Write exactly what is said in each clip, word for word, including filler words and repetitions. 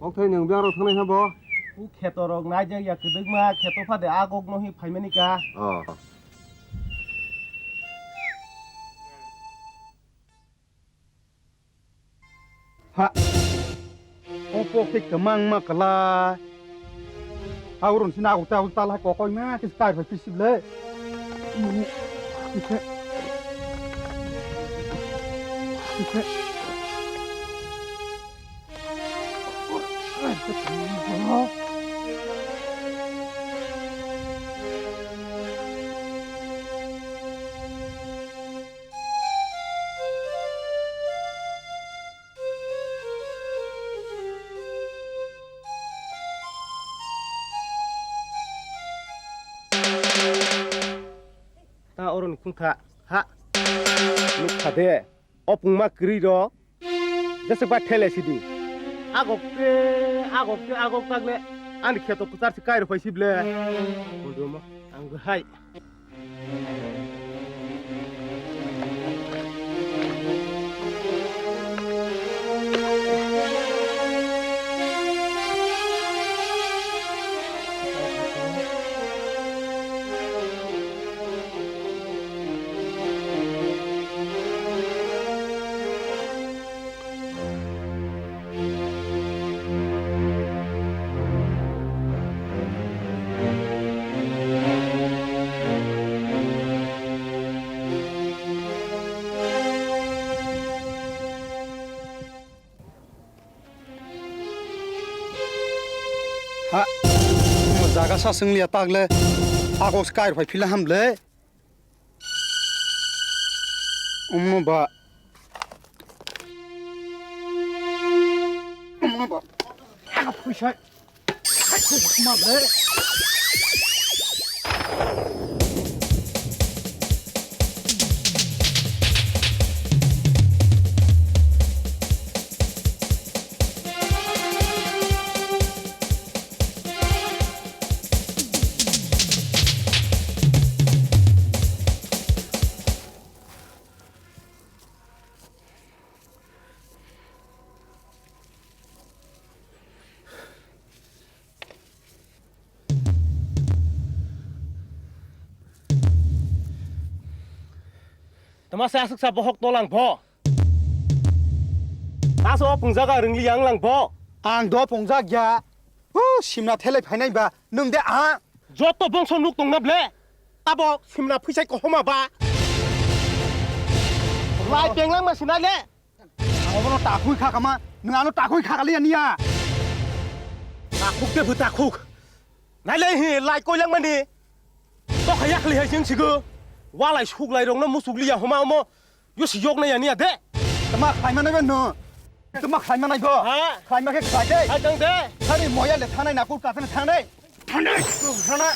Kokthai nwng biang rok thangnai ha bo? U kheto rok naijak ya kwdwkma, kheto phade a gok no hi phaimani ka. Oh. Ha. O pok thik kwmang ma kwlai. Aurun sina aguk ta aguk ta lai kokoi ma kis kai phai pisip le. Ta oroni khungkha ha. Nukha de. O pungma kwrwi rok. Jesa ba thele sidi. Agok te, agok te, agok tagle. Ani kheto kwchar se kairo phai sible. Ang hai. Ha, jaga sa swngliya tagle, agok se kairo phai phila hamle. Omo ba. Omo ba. Aga phuisa. Khai khai khuma le. Tama se aswk sa bohok tolang bo. Taso o pungjak ang rwngli yang lang bo. Ang do pungjak ya. Hu, simna thelai phainai ba nwng de a. Joto bongso nuk tongna ble. Tabo simna phuisai kohoma ba. Lai penglang ma sinai le. Ang obono takhui kha kama, nwng ano takhui kha kali ya niya. Takhuk de bu takhuk. Nai le hi lai koilang mani. To khaya khali hai jeng sigo. Walai suklai rong no musuk liya homa omo. Yo si yok na ya niya de. Tama khai manai ba no. Tama khai manai bo. Ha? Khai ma khe khai de. Khai tang de. Hari moya le thanai na kul ka thanai. Thane! Thane!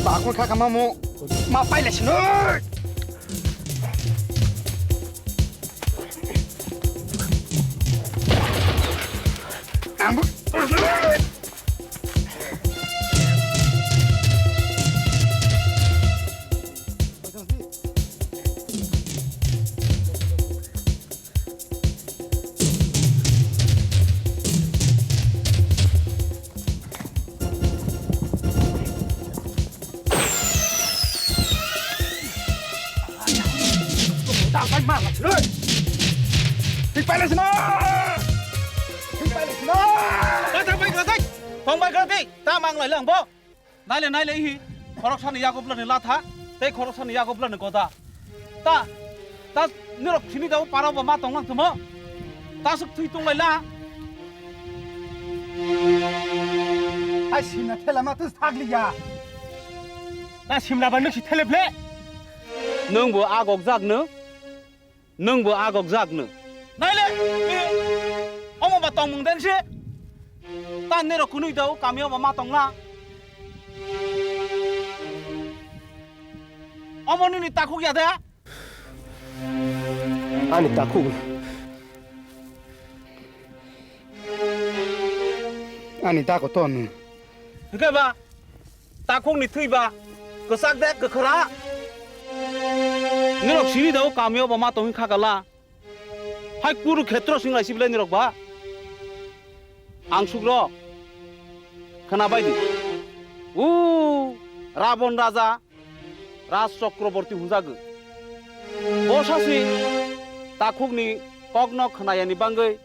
Bakul kha kama mo ma paile sino. Ang bu- Tang pai ma, thik pai le sina. Thik pai le sina. Ka thang pai ka thik. Thang pai ka thik. Ta mang lai lang bo. Naile, naile, hi, khoroksani yago bwlani latha, tei khoroksani yago bwlani goda. Ta, ta, nirok sini dao para bo ma tonglang tongmo. Ta suk thui tong lai la. Ai simna thela ma tus thagli ya. Ta simna ba nuk si thele ble. Nwng bo agok jak no. Nwng bo agok jak no. Naile, eh, omo ba tongmung den se. Ta nirok kunui dao kamio ba ma tongla. Omo nini takhuk ya de? Ani takhuk. Ani dago to nung. Hwnkhe ba, takhukni thwi ba, kwchak de kwkhwra. Norok sini da o kamio ba ma tongwi kha kala. Hai Kurukhetro sing lai si belai norok ba. Ang sukro. Khna bai di. U Rabon Raja Raj Chakraborti hwnjago. Bo sasi takhukni kokno khnayani bangwi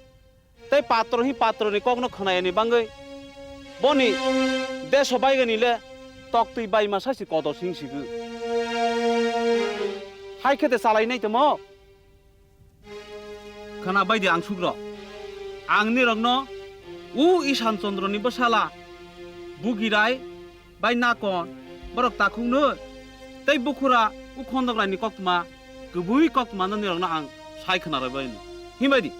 tei patro hi patroni kokno khnayani bangwi boni deso baigani le toktwi baima sasi kodo sing sigo. Hai khe de chalai nai tamo? Khna bai di ang sukro. Ang nirokno u Isan Chandra ni bwsala Bugirai bai Nakon borok takhukno tei bukhura u Khondokrai ni koktma kwbui koktma no nirokno ang sai khna rw bai ni. Himbai di.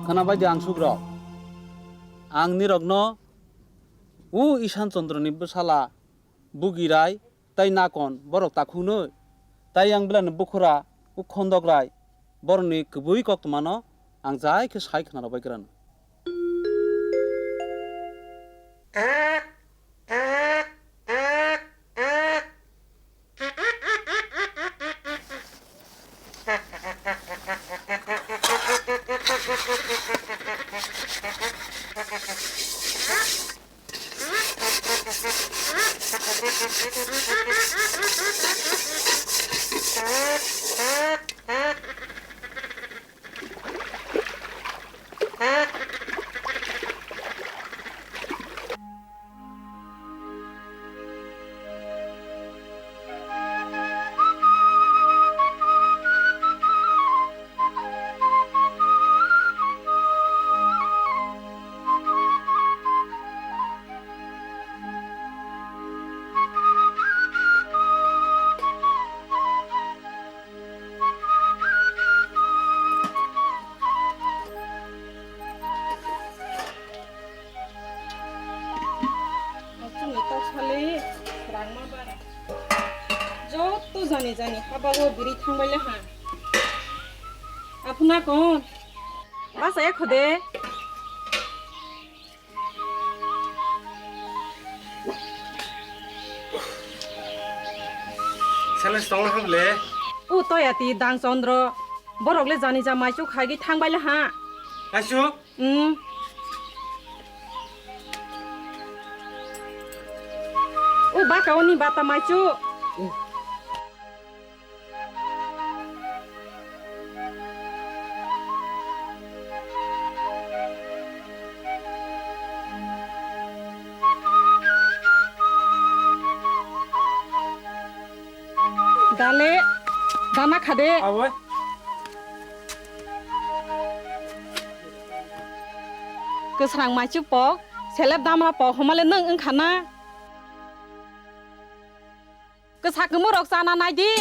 Khwna bai di ang sukrok. Ang nirokno u Isan Chandra ni bwsala Bugirai tei Nakon borok takhuknwi, tei yang belani bukhura u Khondokrai borokni kwbwi koktwmano ang jai khe sai khwna rwbai kwrwno. Achung ni tok sale rangma bara. Joto jani jani habago biri thangbaile ha. Aphuna kon. Basa ya khode. Sales tong ham le. U toyati dang Chandra. Borok le jani ja maichuk haigi thangbaile ha. Maichuk? Hmm. O baka oni bata maichu. Dale, dana khade. Aboi. Kwsrang maichu pok, selep damra pok, homale nwng wngkha na? Kwsa kwmwi rok chana naidi.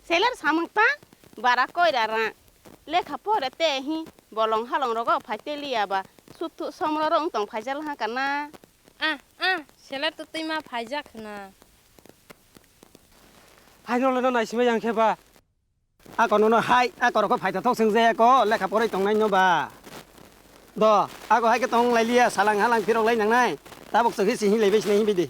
Seler samung ta bara koira ra. Lekha pore te hi bolong halong rogo phai te liya ba suthu somro rong tong phaijal ha kana. Ah, ah, seler to twi ma phaijak hwna. Hai no le no nai sima yang khe ba. A kono no hai, a korokho phaitha thok seng je ko lekha poroi tong nai no ba. Do, a ko hai ke tong lai liya, salang halang phirok lai nang nai. Tabok chokhi si hin lai bai sinai hin bidi.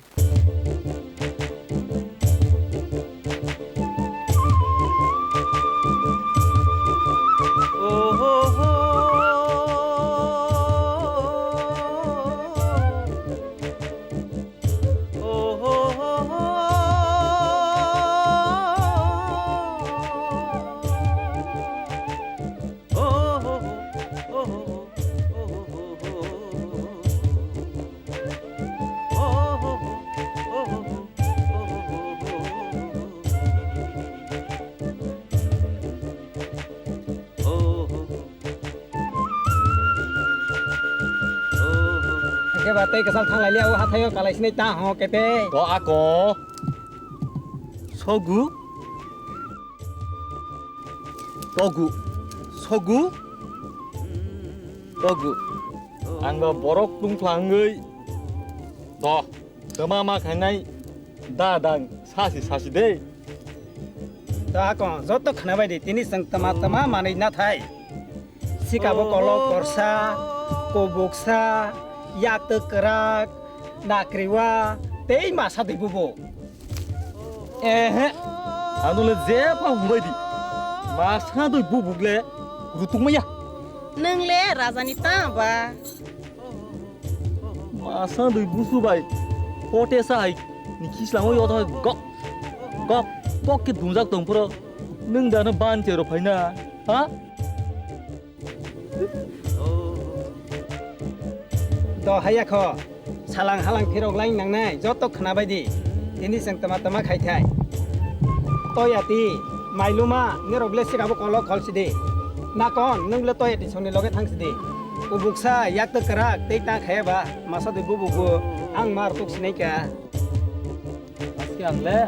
Eke ba tei kwchal thang lai liya, o hathaio kalai sinai ta ho kete. Ko ako. Sogu. Togu. Sogu. Togu. Ang ba borok tungphla wngwi. To. Tama ma khainai. Da dang. Sasi sasi de. To akon, joto khwnabai di, tini chwng tama tama manwi nathai. Sikabo kolok korsa, koboksa, yaktwk kwrak, nakriwa, tei masa dui bubo. Ehe, ano le jepha hwnbai di. Masa dui bubuk le rutuk maya. Nwng le rajani ta ba. Masa dui busu bai. Pote sa hai. Ni khislango yoto hai gok. Gok. Gok ke dungjak tong phoro. Nwng da no ban chero phaina. Ha? Do haya kho, salang halang phirok lai nangnai, joto khwna bai di. Tini chwng tama tama khai thai. Toya ti, mailuma, nirok le sikabo kolo khol sidi. Nakon, nwng le toya ti songni loge thang sidi. Kubuksa, yak tw kwrak, tei ta khaya ba, masa dui bubugu, ang mar tuk sinai ka. Aske ang le.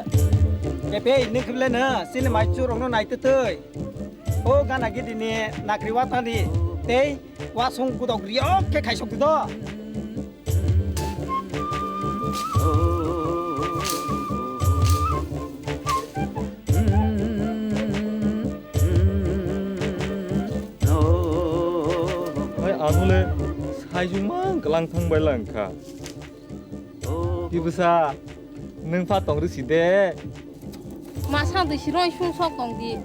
Epe, nwng khible na, sini mai churok no nai tw twi. O gana gidi ni nakri watani, tei wasung kudok riok khe khaisok di do. Hai, ano le saijwngma wngkha, lang thang bai lang kha. Tibwsa, nwng pha tong rw si de. Masa dui si roi sung sok tong di.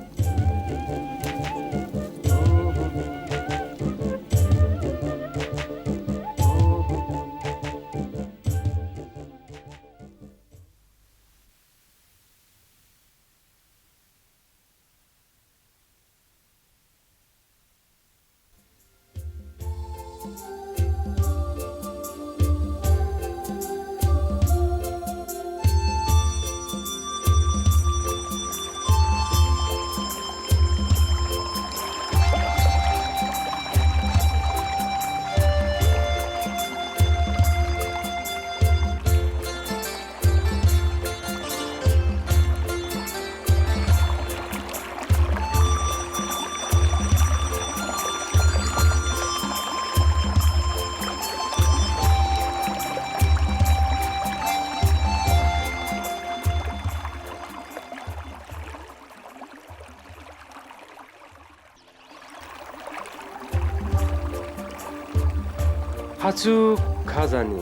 Hachuk khajani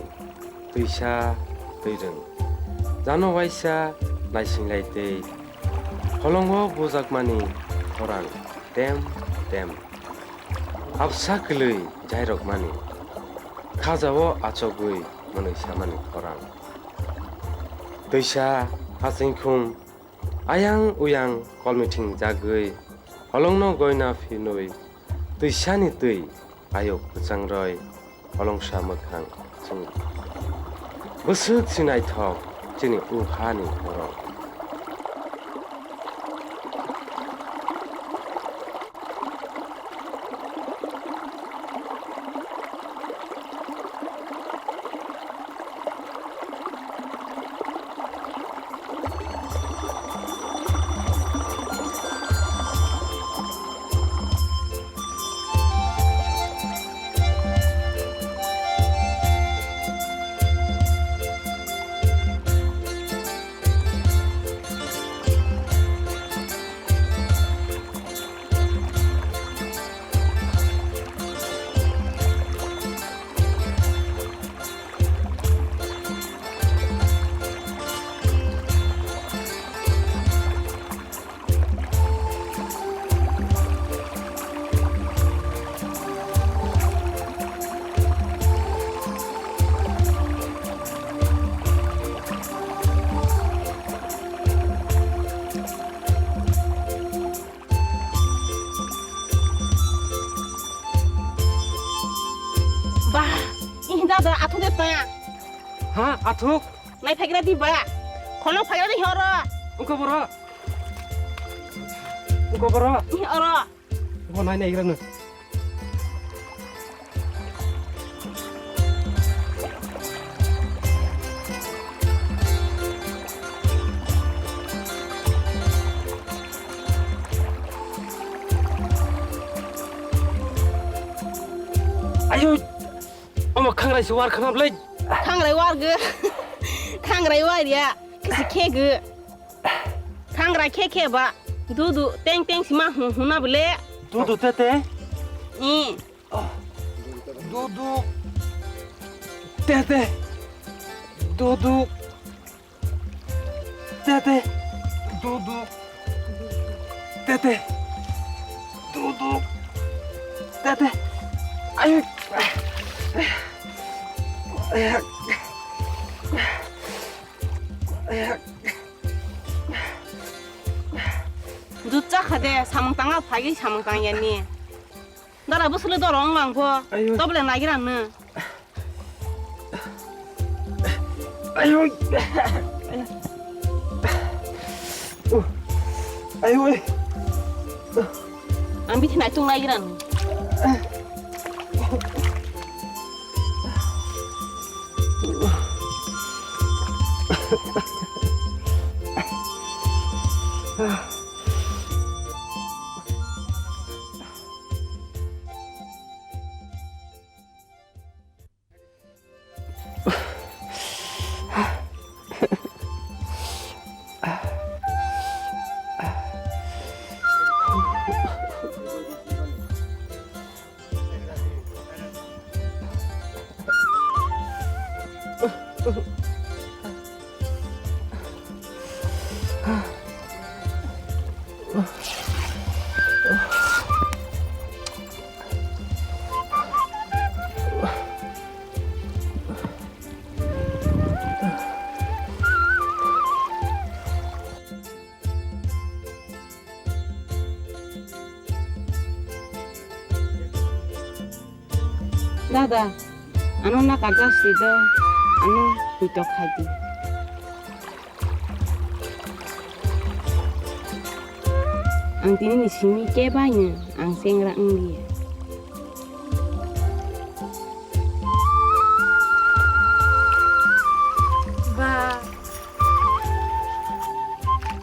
twisa twirwng, jano waisa naisinglai tei holongo bujakmani khorang tem tem, absa kwlwi jairokmani khajao achogwi mwnwi samani khorang. Twisa hachingkhum ayang uyang kolmithing jagwi holongno goina phinwi twisani twi ayuk kwchangroi holongsa mwkhang chwng bwswk se naithok chini o hani borok. Bah, ini dada athu de ta. Ha, athu? Nai phaikra di ba. Khono phaikra di horo. Uko boro. Uko boro. Ni oro. Uko nai nai ira no. Ayo, omo khangrai se war khana blai. Khangrai war ge. Khangrai war ya. Kisi khe ge. Khangrai khe khe ba. Dudu teng teng sima hu huna bole. Dudu tete. I. Dudu. Tete. Dudu. Tete. Dudu. Tete. Dudu. Tete. Ayo. Dud chakha de, samung tanga phagi samung tang yani. Dara bwswlwi doro wng ang pho. Ayo. Tobole naigra ang nw. Ayo. Ayo. Ang bithi naitung naigra ang nw. Dada, ano naka jas di do, ano huitok khai di. Ang tini ni simi kebaino ang sengra wng liya. Ba.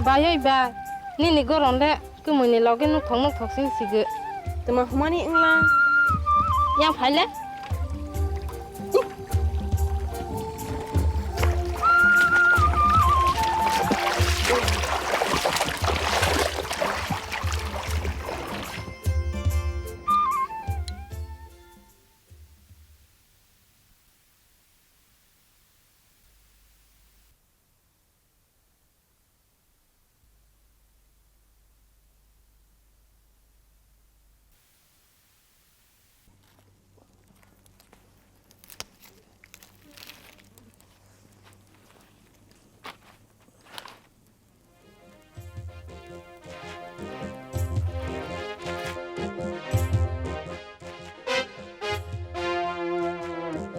Bai oi ba, nini goron le kwmwini loge nukthok nukthok sing sigo. Tuma humani wngla. Yang phai le?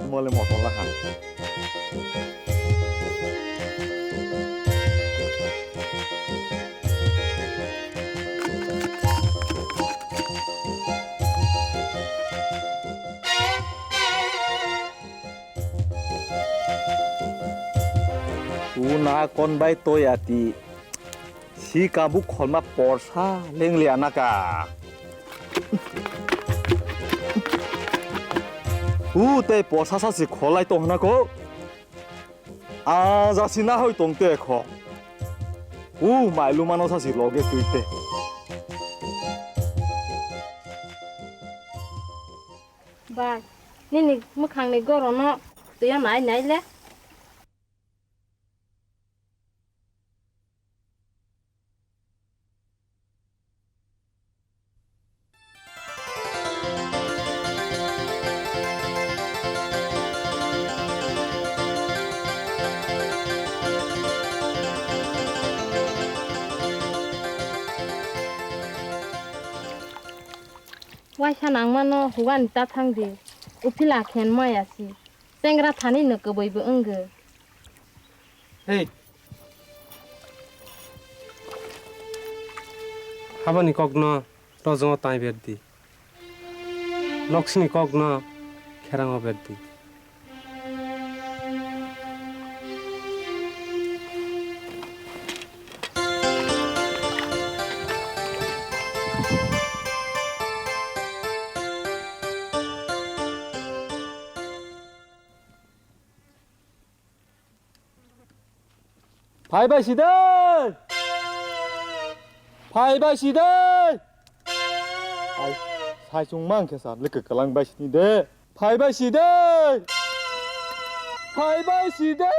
Mole motor la kha. Una kon bai toya ti. Si kabu kholma porsa lengli anaka. U tei porsa sa si kholai tong hwnako. A jasi na hoi tong te kho. U mailu mano sa si loge tui te. Bai, nini mwkhangni gorono twiya nai nai le. Waisa nangmano hugani ta thang di, uphila khen maya si. Chengra thani no kwbwi bo wngwi. Hey. Habani kokno rojong o tai ber di. Loksini kokno kherang o ber di. Phai bai si de! Phai bai si de! Ai, sai chwng mang khe sa, le kwklang bai sini de. Phai bai si de! Phai bai si de!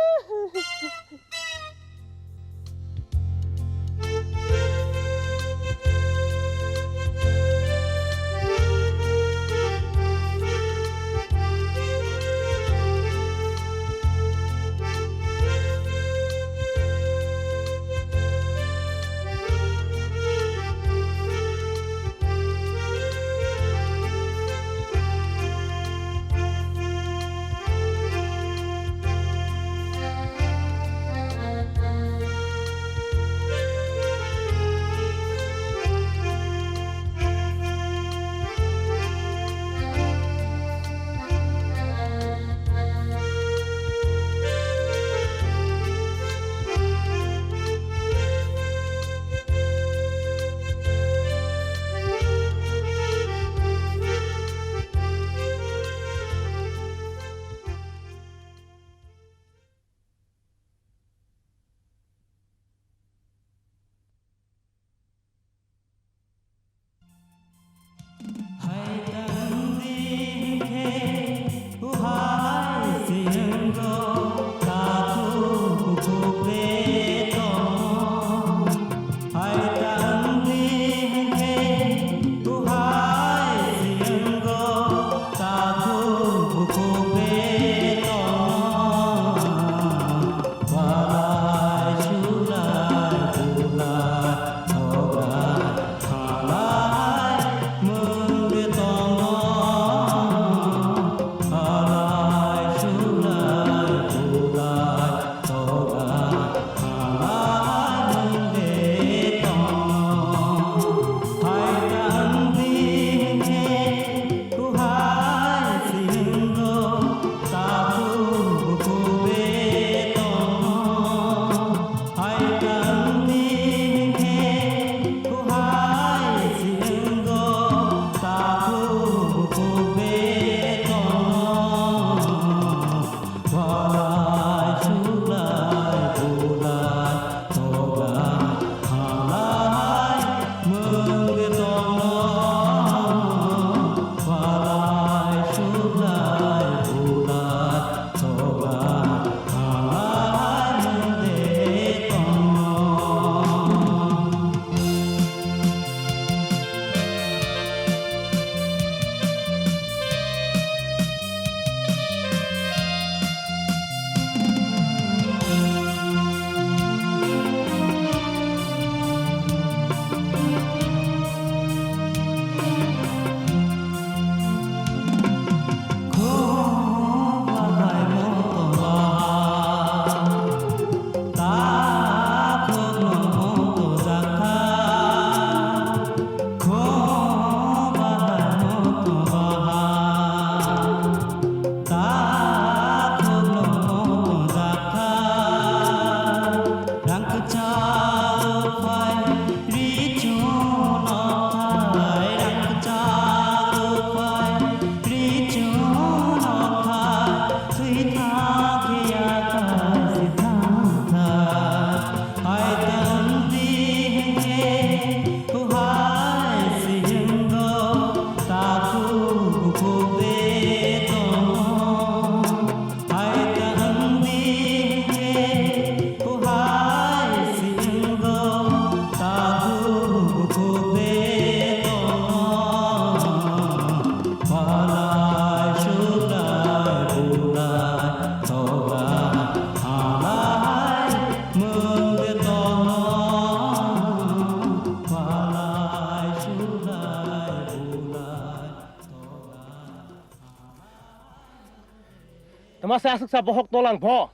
Sa swksa bohok tolang bo.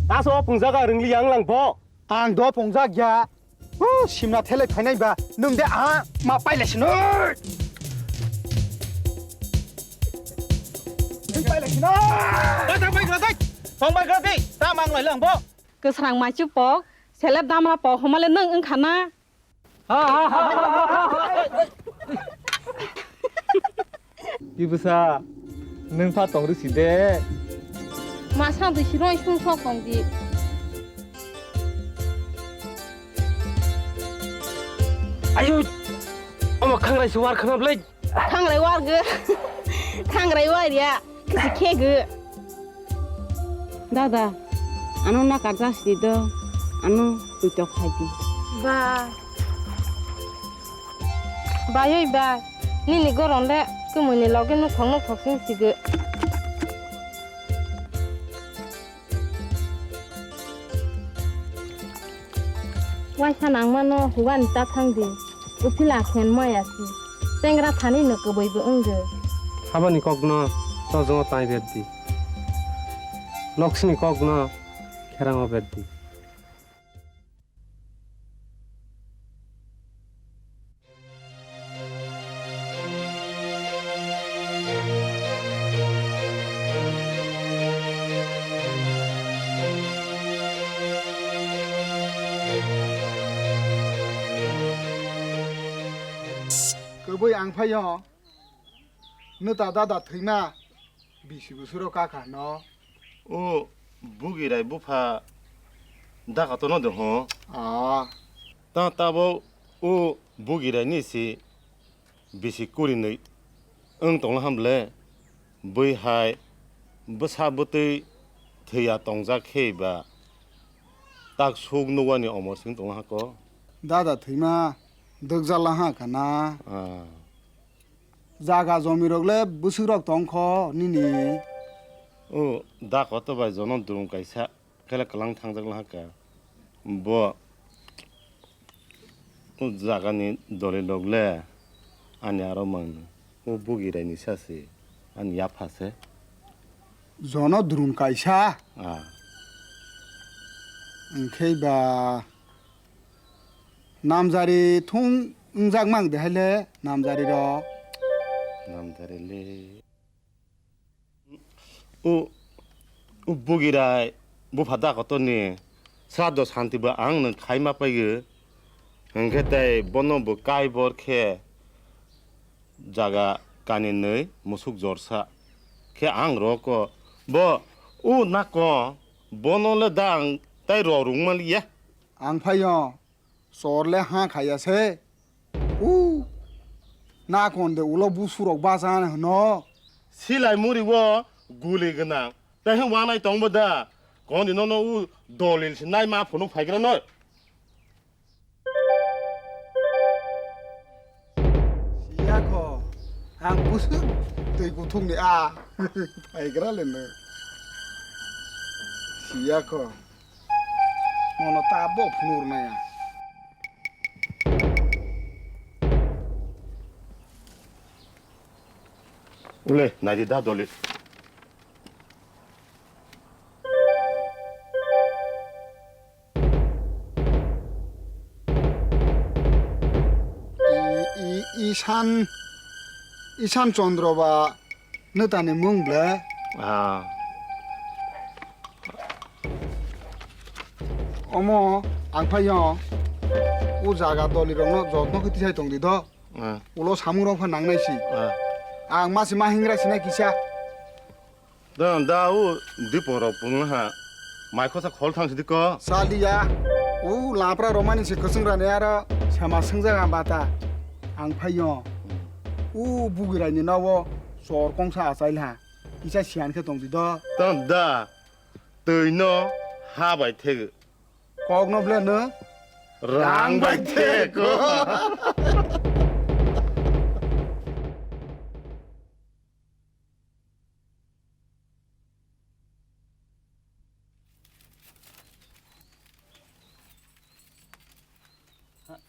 Taso o pungjaga rwngli yang lang bo. Ang do pungjak ya. Hu, simna thelai phainai ba. Nwng de a ma pailai sino. Nwng pailai sino. Ba ta bai gra dai. Tong bai gra dai. Ta mang lai lang bo. Kwsrang maichu pok, selep damra pok, homale nwng wngkha na? Ki bwsa, nwng pha tong rw si de. Masa dui si roi sung sok tong di. Ayu, omo khangrai si war khana blai. Khangrai wargw. Khangrai waria. Kisi khegw. Dada, ano nakar jasdi do. Ano puitok khaidi. Ba. Bayoi ba. Nini goron le kumuini loge nukhok nukhok sing sigw. Waisa nangmano hugani ta thangdi, uphila khen maya si, chengra thani no kwbwi bo wngdi. Habani kokno chojwngo tai berdi, loksini kokno kherango berdi. Kwbwi ang phaio, nwta dada thwima. Bisi bwswk rok kha no? O bugirai bupha daka tono de ho? Ah. Ta tabok o bugirai ni si bisi kuri nwi wng tongla ham le? Bui hai bwsa bwtwi thwiya tongjak khe ba tak suk nukwa ni omor sing tongla ha ko? Dada thwima dwkjala ha kana? Ah. Jaga jomirok le bwswkrok tong kho nini? O da koto bai jono drum kaisa khe le kwlang thangjak lahaka. Bo o jagani dolirok le ani aro mangno. O bugirai ni sa se ani yapha se. Jono drum kaisa? Ah. Hwnkhe ba Namjari thung wngjak mang de hai le namjari rok. Namjari le. O, o bugirai bupha da kotor ni sraddho santi bo ang nung khai ma paigo. Hwnkhe tei bono bo kai bor khe jaga kani nwi musuk jorsa khe ang roko bo o nako bono le da ang tei rorung maliya. Ang phaio. Chor le ha khaiya se. U, na kon de ulo busurok bacha hwno. Silai muri o guli gwnang. Tei hwn wanai tongbo da. Kon di nono u dolil se nai ma phunuk phaigra no. Siya kho. Ang busuk twi kuthuk ni a. Phaigra le no. Siya kho. Nono ta bo phunuk naya. Ule, naidi da doli. I, i, Isan, Isan Chandra ba nwtani mung ble? Ah. Omo ang phaio, o jaga dolirokno jotno khe tisai tong di do. Ah. Ulo samung rok pha nang nai si. Ah. Ang masi ma hingra sinai kisa. Da, da, o dipo rok pung ha. Mai khosa khol thang sidi ko. Saliya. O lapra romani se kwchwng rani aro sema swngjak ang bata. Ang phaio. O bugirai ni nogo chor kongsa achail ha. Kisa siyan khe tong di do. Tong da. Twi no ha bai thegu. Kok no ble no. Rang bai thegu.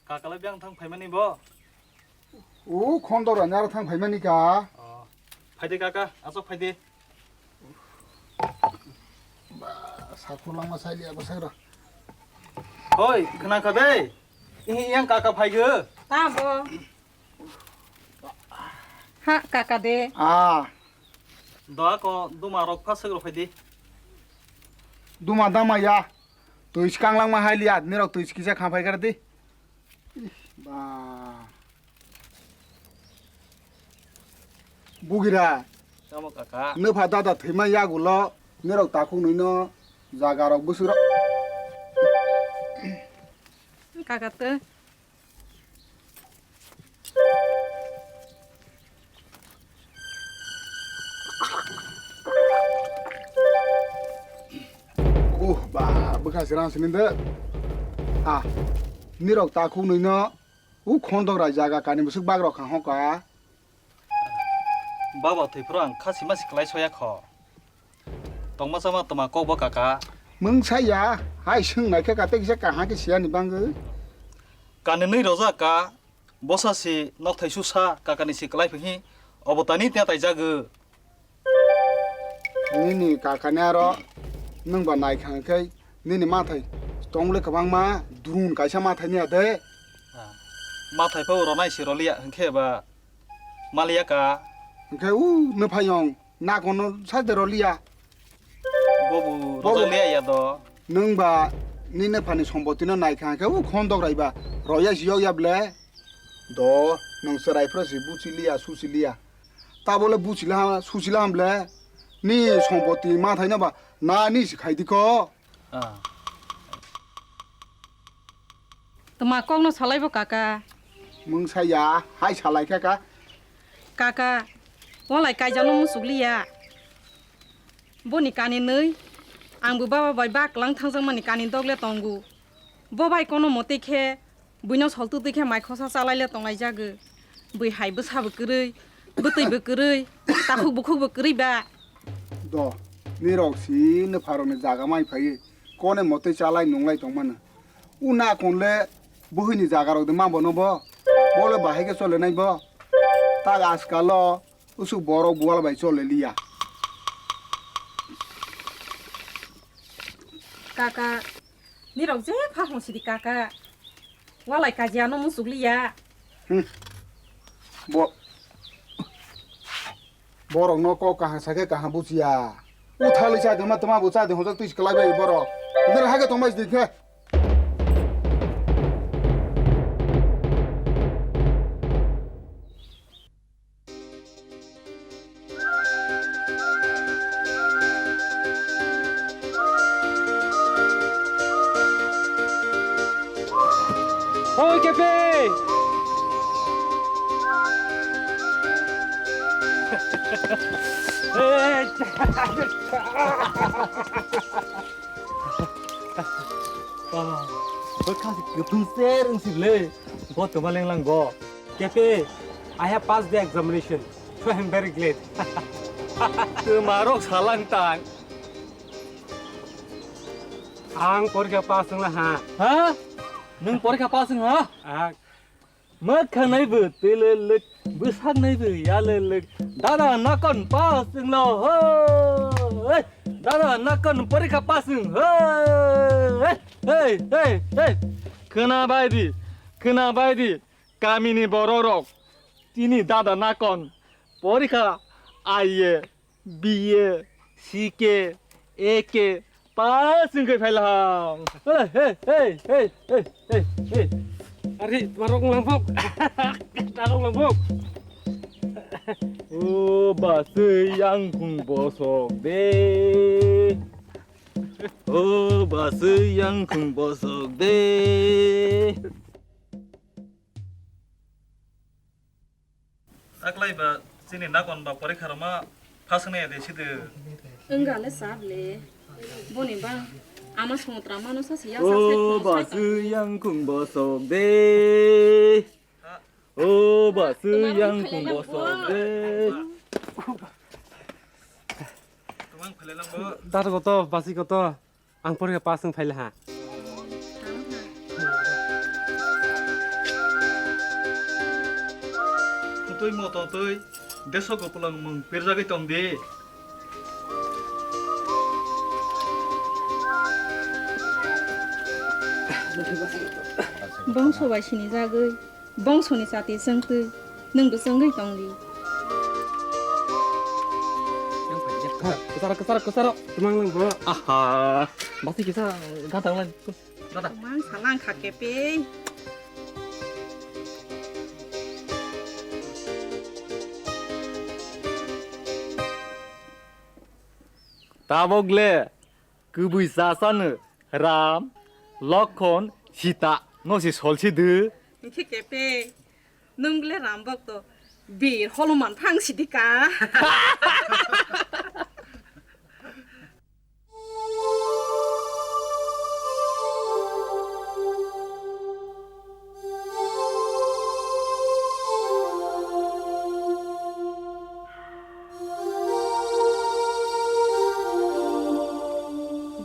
Kaka le biyang thang phaimani bo? O khondor ani aro thang phaimani ka. Oh. Phaide kaka, asok phaide. Sakhulangma saili abo sagra. Hoi, khna kha be? Ihi yang kaka phaigo. Tamo. Ha, kaka de. Ah. Doa ko duma rok phasuk rok phaidi. Duma dama ya. Twi skang langma hailiya, nirok twi skisa kha phai kar di. Ba. Bugira. Tamo kaka. Nupha dada thwima yagulo, nirok takhuk nwino jaga rok bwswk rok. Kaka twi. Uh, ba, bwkha se rang sini de. Ah, nirok takhuk nwino, u khondok rai jaga kani bwswk bak rok kha hoka. Baba thwi phuru ang khasi masi kwlai soya kho. Tongma chama toma kok bo kaka. Mungsa ya, hai swng nai khe kate kisa kaha khe siya ni bangwi. Kani nwi rojak ka, bosa si nok thai su sa, kaka ni si kwlai phwhi, obo tani tya tai jagw. Nini kaka ni aro nwng ba nai kha khe nini mathai tong le kwbangma drun kaisa mathai ni ade. Ah, mathai pho ronai si roliya hwnkhe ba maliya ka. Hwnkhe u nuphaiyong. Nakono sa de roliya. Bobo Bobo. Rojak liya ya do. Nwng ba nini phani sombotino naikha khe u khondok raiba roya jiyok ya ble. Do nwng chwrai phro si buchi liya, suchi liya. Ta bole buchi la, suchi la ble. Ni somboti ma thaino ba na ni si khai di ko. Ah. Tma kokno salaibo kaka? Mungsa ya, hai salai kha ka. Kaka, walai kaijano musuk liya. Boni kani nwi, ang bo baba bai baklang thangjakmani kani dok le tongo. Bo bai kono motwi khe, buino sol twtwi khe mai khosa chalai le tonglai jagw. Bui hai bwsa bo kwrwi, bwtwi bo kwrwi, takhuk bukhuk bo kwrwi ba. Do, nirok si nupharokni jaga mai phaiwi, kone motwi chalai nunglai tongmano. U nakon le buhini jaga rok de ma bono bo. Bo le bahai khe chole nai bo. Tak askal o usuk borok buwal bai chole liya. Kaka, nirok je pha hong sidi kaka. Walai kaji ano musuk liya. Hmm. Bo Borok no kok kaham sakhe kaham buchiya. Uthalwi cha de ma tma bo cha de hojak twi kwlai bai borok. Nere hage tong bai sidi khe. Oi, Kepi! Bwkha se kwthwng ser wng si le, bo twma lenglang go. Kepi, I have passed the examination, so I am very glad. Twmarok salang tang. Ang porikha pass wngla ha. Ha? Nwng porikha pass wng ha? Ang. Mwkhanai bo twilwlwk, bwsaknai bo yalwlwk. Dada nakon pass wnglo ho. Hey, dada nakon porikha pass wng ho. Hey, hey, hey, hey. Khwna bai di, khwna bai di. Kamini bororok tini dada nakon porikha I A, B A, C K, A K pass wngwi phailahang. Hey, hey, hey. Ari, twarok langphok. Twarok langphok. O basui yangkhung bosok de. O basui yangkhung bosok de. Taklai ba chini nakon ba porikha rwma phaswk nai de sidi. Wngkha le sab le. Boni ba ama songtra mano sa se ya sa se. O basui yangkhung bosok de. Ha? O basui yangkhung bosok de. Tumang phele lang bo. Dar koto, basi koto. Ang porikha pass wng phaile ha. Twi mo tong twi, deso kupulung mung pirjagwi tong di. Bongso bai sinijagwi, bongsoni chati chwngtwi, nwngbo chwngwi tongdi. Kwcharo, kwcharo, kwcharo. Twmang lang bo. Aha. Basi kisa gantang lang. Dada. Mang salang kha kepe. Tabok le kwbwi chasano Ram, Lokhon, Sita no se solsi de. Hinkhe kepe, nwng le Ram bokto Bir Holuman phang sidi ka.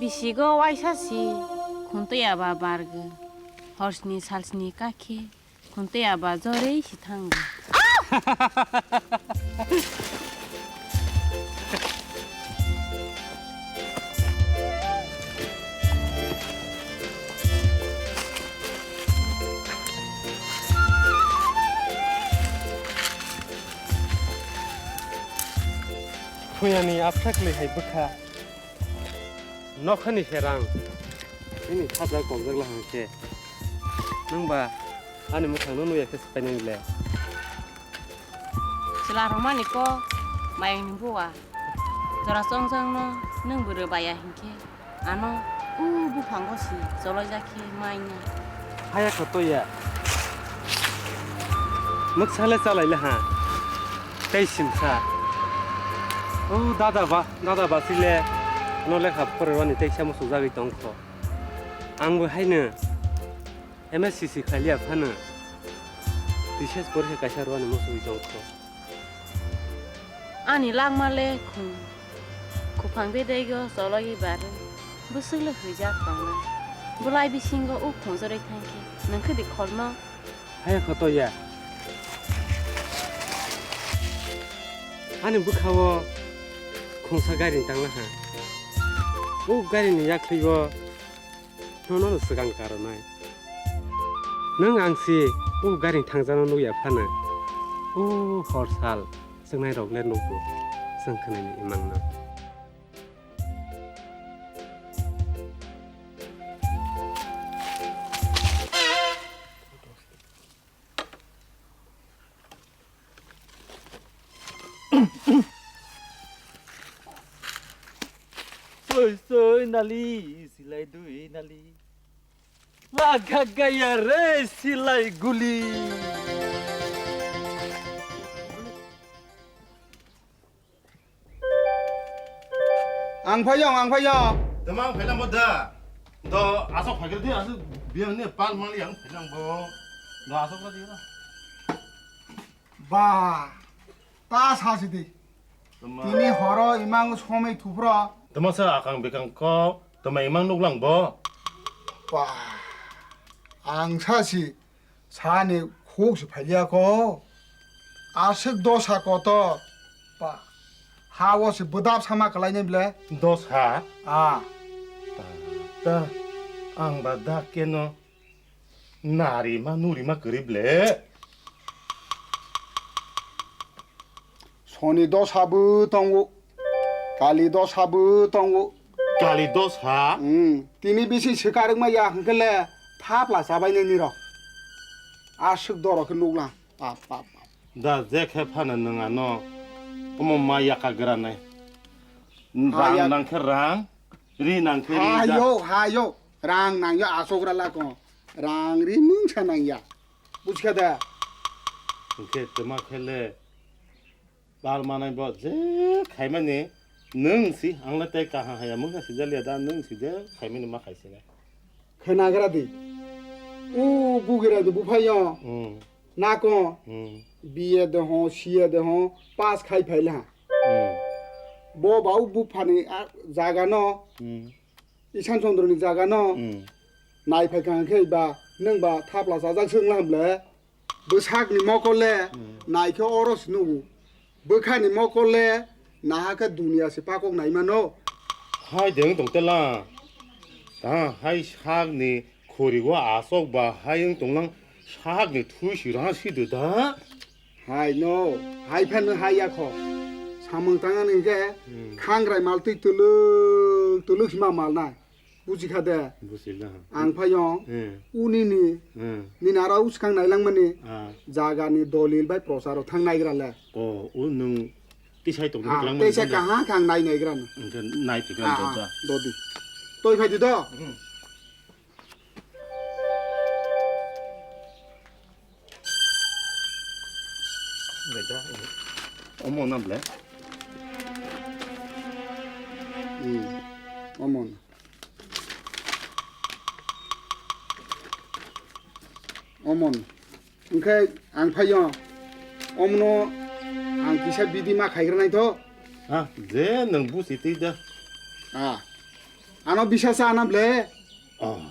Bisigo waisa si khuntwi aba bargo, horsni salsni kakhe khuntwi aba jorwi si thango. Phuyani absa kwlwi hai bwkha. Nokhani se rang. Bini sajak kokjak lahang khe. Nwng ba ani mwkhang no nuya khe swkainani le. Chwla rwmani kok mayung ni buwa. Jora chongjak no nwng bwrwi baya hinkhe. Ano o buphango si choloijak khe manya. Haya kho toya. Mwksa le chalai le ha. Tei simsa. O dada ba, dada ba si le. Ano lekha phorwani tei samo sujagwi tong kho. Ang bo haino M S C C khailiya phano. T C S porikha kaisa rwani muchungwi tong kho. Ani langma le khung kuphang bedaigo chologwi barwi bwswk le huijak tongnai. Bwlai bisingo o khungjorwi thangkhe nwng khe di khorno. Haya kho toya. Ani bwkhao khungsa gari tanglaha. O gari ni yakhligo nono swkang karonai. Nwng ang si o gari thangjano nukya phano. O hor sal. Chwngnairok le nugo, chwng khwnani imangno. Soi soi nali, silai dui nali. Laga gaya re silai guli. Ang phaiyong, ang phaiyong. Tama ang phainang bo da. Do asok phaikhe di, asok biyang ni pal mali ang phainang bo. Do asok na di na. Ba, ta sa si di. Tama. Tini horo imang somai thupro. Tama sa akang bikang ko, tama imang nuklang bo. Ba, ang sa si. Sani khuk se phaiya ko. Aswk dosa kotor. Pa. Ha o se bwdap sama kalainai ble. Dosa? Ah. Ta, ta, ang ba da keno nari ma nuri ma kwrwi ble. Soni dosa bo tongo, kali dosa bo tongo. Kali dosa? Hmm, tini bisi swkarwkma ya hwnkhe le thapla chabainai nirok. Aswk doro khe nuklang. Pap, pap, pap. Da je khe phano nwng ano omo ma yaka granai. Rang nang khe rang, ri nang khe ri. Hayo, hayo. Rang nang ya asok rala ko. Rang ri mungsa nang ya. Buchkha da? Hwnkhe twma khe le. Bal manai bo je khaimani nwng si, ang le tei kaham haya mungsa sijaliya da, nwng si je khaimani ma khaisinai. Khwnagra di. U bugira di buphai yo. Hmm. Nako. Hmm. B A de ho, C A de ho, pass khai phai le ha. Hmm. Bo ba u buphani a, jaga no. Hmm. Isan Chandra ni jaga no. Hmm. Nai phai kha khe ba, nwng ba thapla chajak se wngla hamle. Bwsakni mokol le, hmm, naikhe oro se nugo. Bwkhani mokol le, nahakhe duniya se pakok nai mano. Hai deng tong tela. Ta hai sakni Khori o aswk ba hai wng tonglang sahakni thui si rang si de da. Hai no, hai phano hai ya kho. Samung tang ani hwnkhe Hmm. khangrai mal twi tuluk tuluk hima mal nai. Buji kha de. Buji la. Ang phaiyong Hmm. uni ni Hmm. nini ara uskang nai lang mani Ah. jaga ni dolil bai prochar o thang nai gra le. O, o nwng tisai tong Ah, lang mani teisa bole. Kaham kha ang nai nai gra no. Hwnkhe nai twi Ah, gra ah, da. Dodi. Toi phai di do. Hmm. Omo na ble. Hmm. Omo na. Omo na. Hwnkhe ang phaio. Omono ang kisa bidi ma khaigra nai tho. Ha, je nwng busi twi da. Ah. Ano bisa sa na ble. Oh,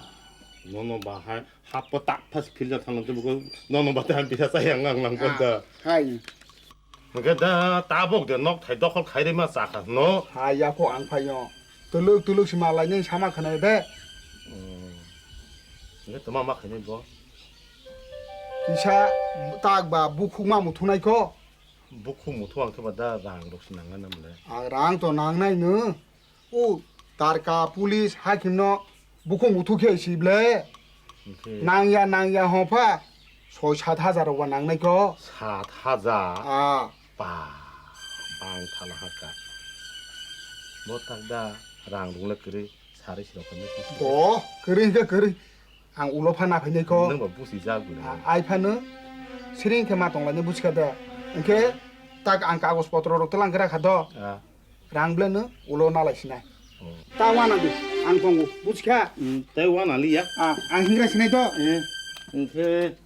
nono bahai happo tak phas philja thangno tei buko nono bate ham bisa sa yang ang lang Ah, pon da. Hai. Hwnkhe da tabok de nok thai dokhol khairima chakha no. Hai ya kho ang phaio. Tuluk tuluk si malai ni sama khanai de. Hmm. Hwnkhe toma ma khainai bo. Kisa tak ba bukhuk ma muthunai kho. Bukhuk muthu ang khe ba da rang rok si nang na mle. Ah, rang to nang nai no. O tarka, police, hakimno bukhuk muthu khe si ble. Hwnkhe Nangya, nangya hopha. Soi sat hajar rok ba nangnai kho. Sat hajar? Ah. Ba, bang thala hakha. Bo tak da rang rung le kwrwi sari sirok khe mesti. Do, kwrwi hwnkhe kwrwi. Ang ulo pha na phainai kho. Nang ba busi jak gwnang. A-, ai phano siring khe ma tonglaini buchikha da. Hwnkhe tak ang kagoj potro rok twlang gra kha do. Ah. Rang ble no ulo nalai sinai. Oh. Ta wana di, ang tongo, buchikha. Mm, tei wana liya. Ah, ang hingra sinai do. Eh, hwnkhe.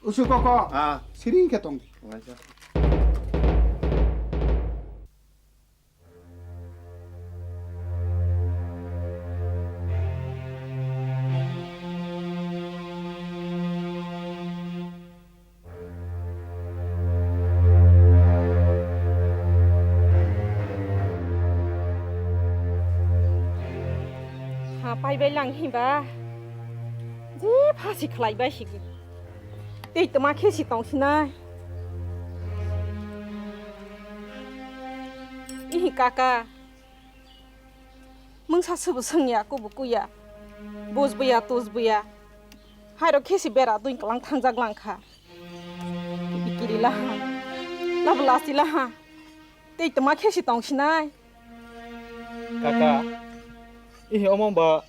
Usu koko. Ah. Siring khe tong di. Waisa. Ha, pai bai lang hiba. Je phasi khlai bai higi. Tei tma khe si tong sinai. Ihi kaka. Mungsa subu sungya, kubu kuya. Bujbuya, tujbuya. Hairo khe si bera dui klang thangjak lang kha. Bikiri laha. Labu lasi laha. Tei tma khe si tong sinai. Kaka, ihi omo ba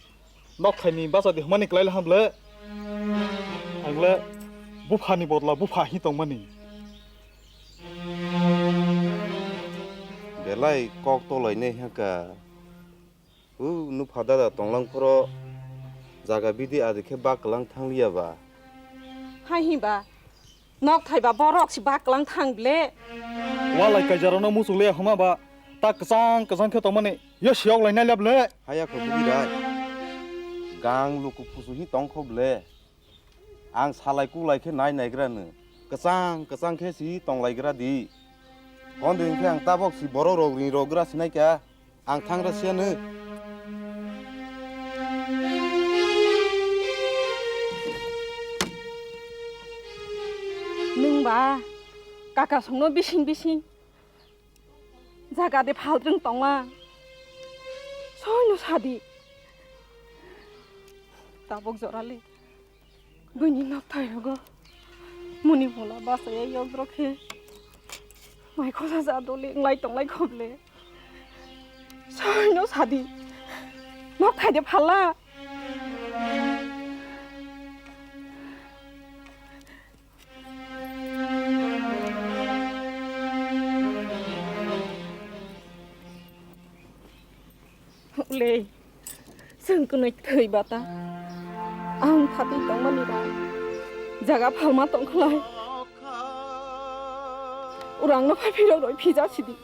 nok thaini basa di humani klai laham le. Ang le bupha ni bodla bupha hi tong mani. Belai kok tolai ne haka. U nupha dada tonglang phoro jaga bidi adi khe bak klang thang liya ba. Hai hi ba. Nok thai ba borok si bak klang thang ble. Walai kaijarano muchung le huma ba ta kwchang kwchang khe tongmani yo siyok lai nai lab le. Haya kho bugi rai. Gang luku phusu hi tong kho ble. Ang salai kulai khe nai naigra no. Kwchang kwchang khe si tong lai gra di. Kondi hwnkhe ang tabok si borok rok ring rok gra sinai kha. Ang thang rw siya nw. Nwng ba kaka songno bising bising jaga de phaltrwng tongma soino sadi. Tabok jorale. Buini nokthai rogo muni mula bachaya yokdrok khe mai khosa ja doli wnglai tonglai khoble. Soino sadi nokthai de phala. Ulei, chwng kwnwi thwi bata. Ang phatwi tongmani rang jaga phalma tong khlai. Urangno phai phirok roi phija sidi.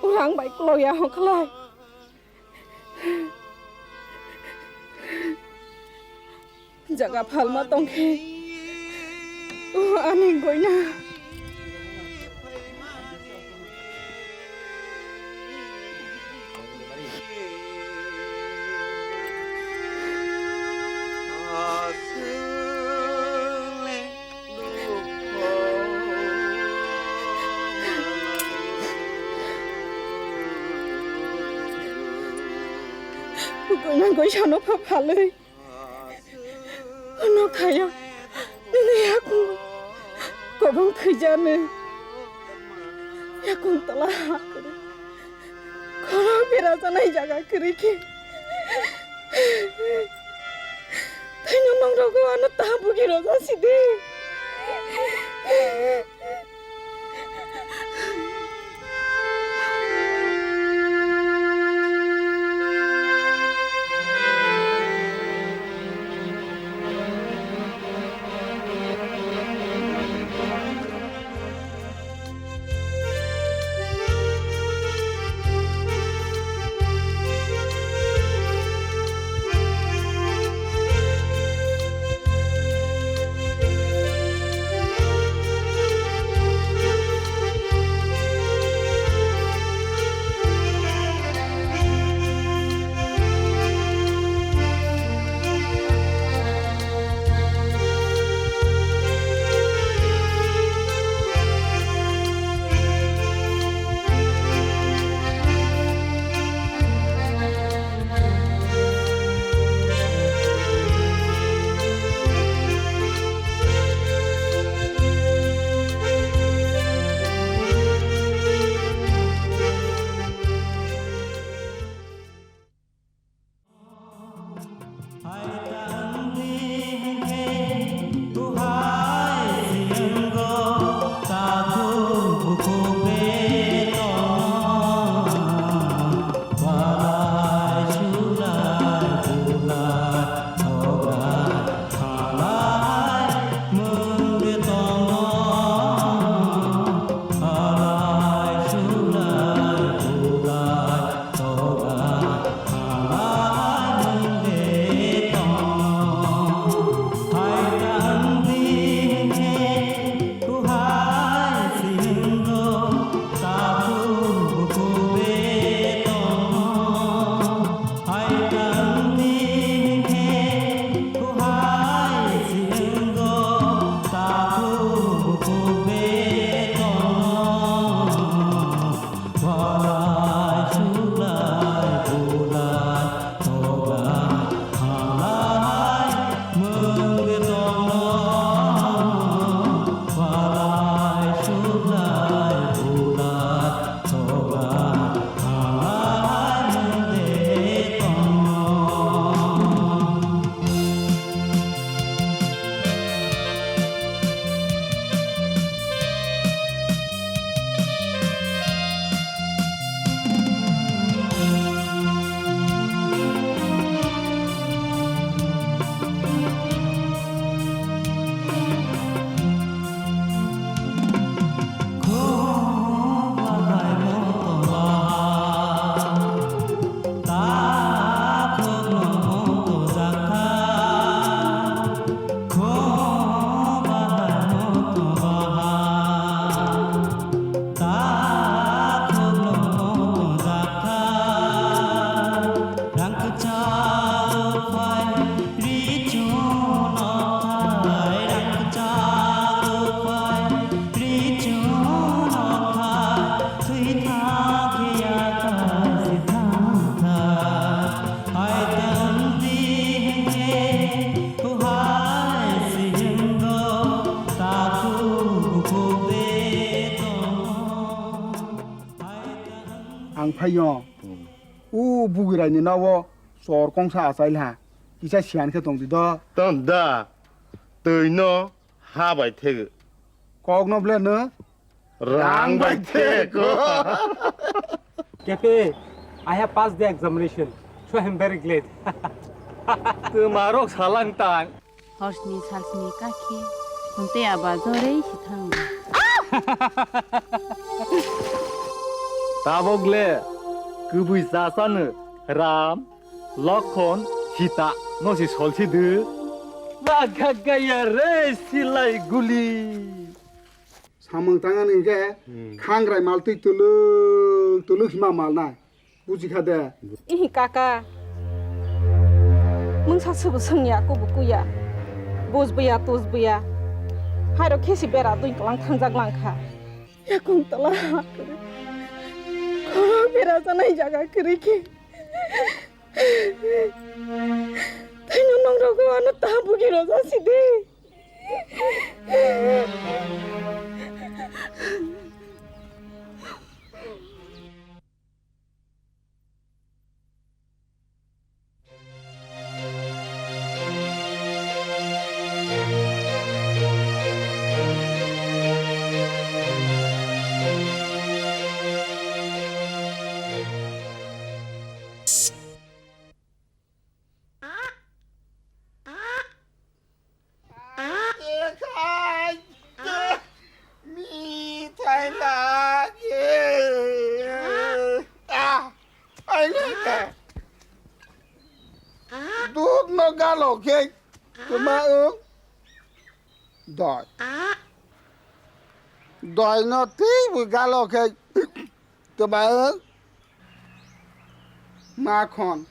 Urang bai kloya hong khlai. Jaga phalma tongkhe, o ani goina. Nangoi sano pha phalwi. Ano khaya. Nini yakung kobong thwijani. Yakung tala ha kwrwi. Khorok bera janai jaga kwrwi khe. Thaino nongrogo ano ta bugi roja sidi. Ang phaio. Hmm. O bugiraini nao chor kongsa achailha. Kisa siyan khe tongdi do. Tong da. Twi no ha bai thego. Kok no ble no. Rang bai thego. Kepe, I have passed the examination, so I am very glad. Twmarok salang tang. Horsni salsni kakhe, hwnkhe aba jorei si thango. Tabok le, kwbwi chasano Ram, Lokhon, Sita no si solsi de. Ba gagaya re silai guli. Samung tangan hwnkhe Hmm. khangrai maltwi tuluk tuluk hima malnai. Buji kha de? Ihi kaka. Mungsa subu sungya kubu kuya. Bujbuya tusbuya. Hairo khesi bera dui kalang thangjak langkha. Yakung tala ha kwrwi. Khoro bera janai jaga kwrwi khe. Taino nongrokbo ano ta bugiro jasidi. Mithai lagi. Ah, ai lagi. Dudh no galo khe kwma wng. Doi. Doi no twi bo galo khe kwma wng. Makhon.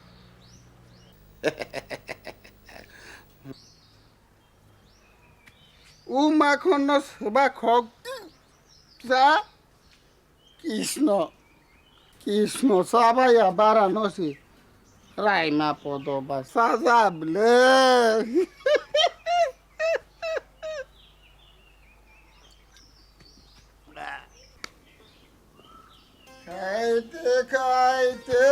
O makhon no swba khok sa Krishna. Krishna sa baya bara no si. Raima podo ba sa ja ble. Khaite khaite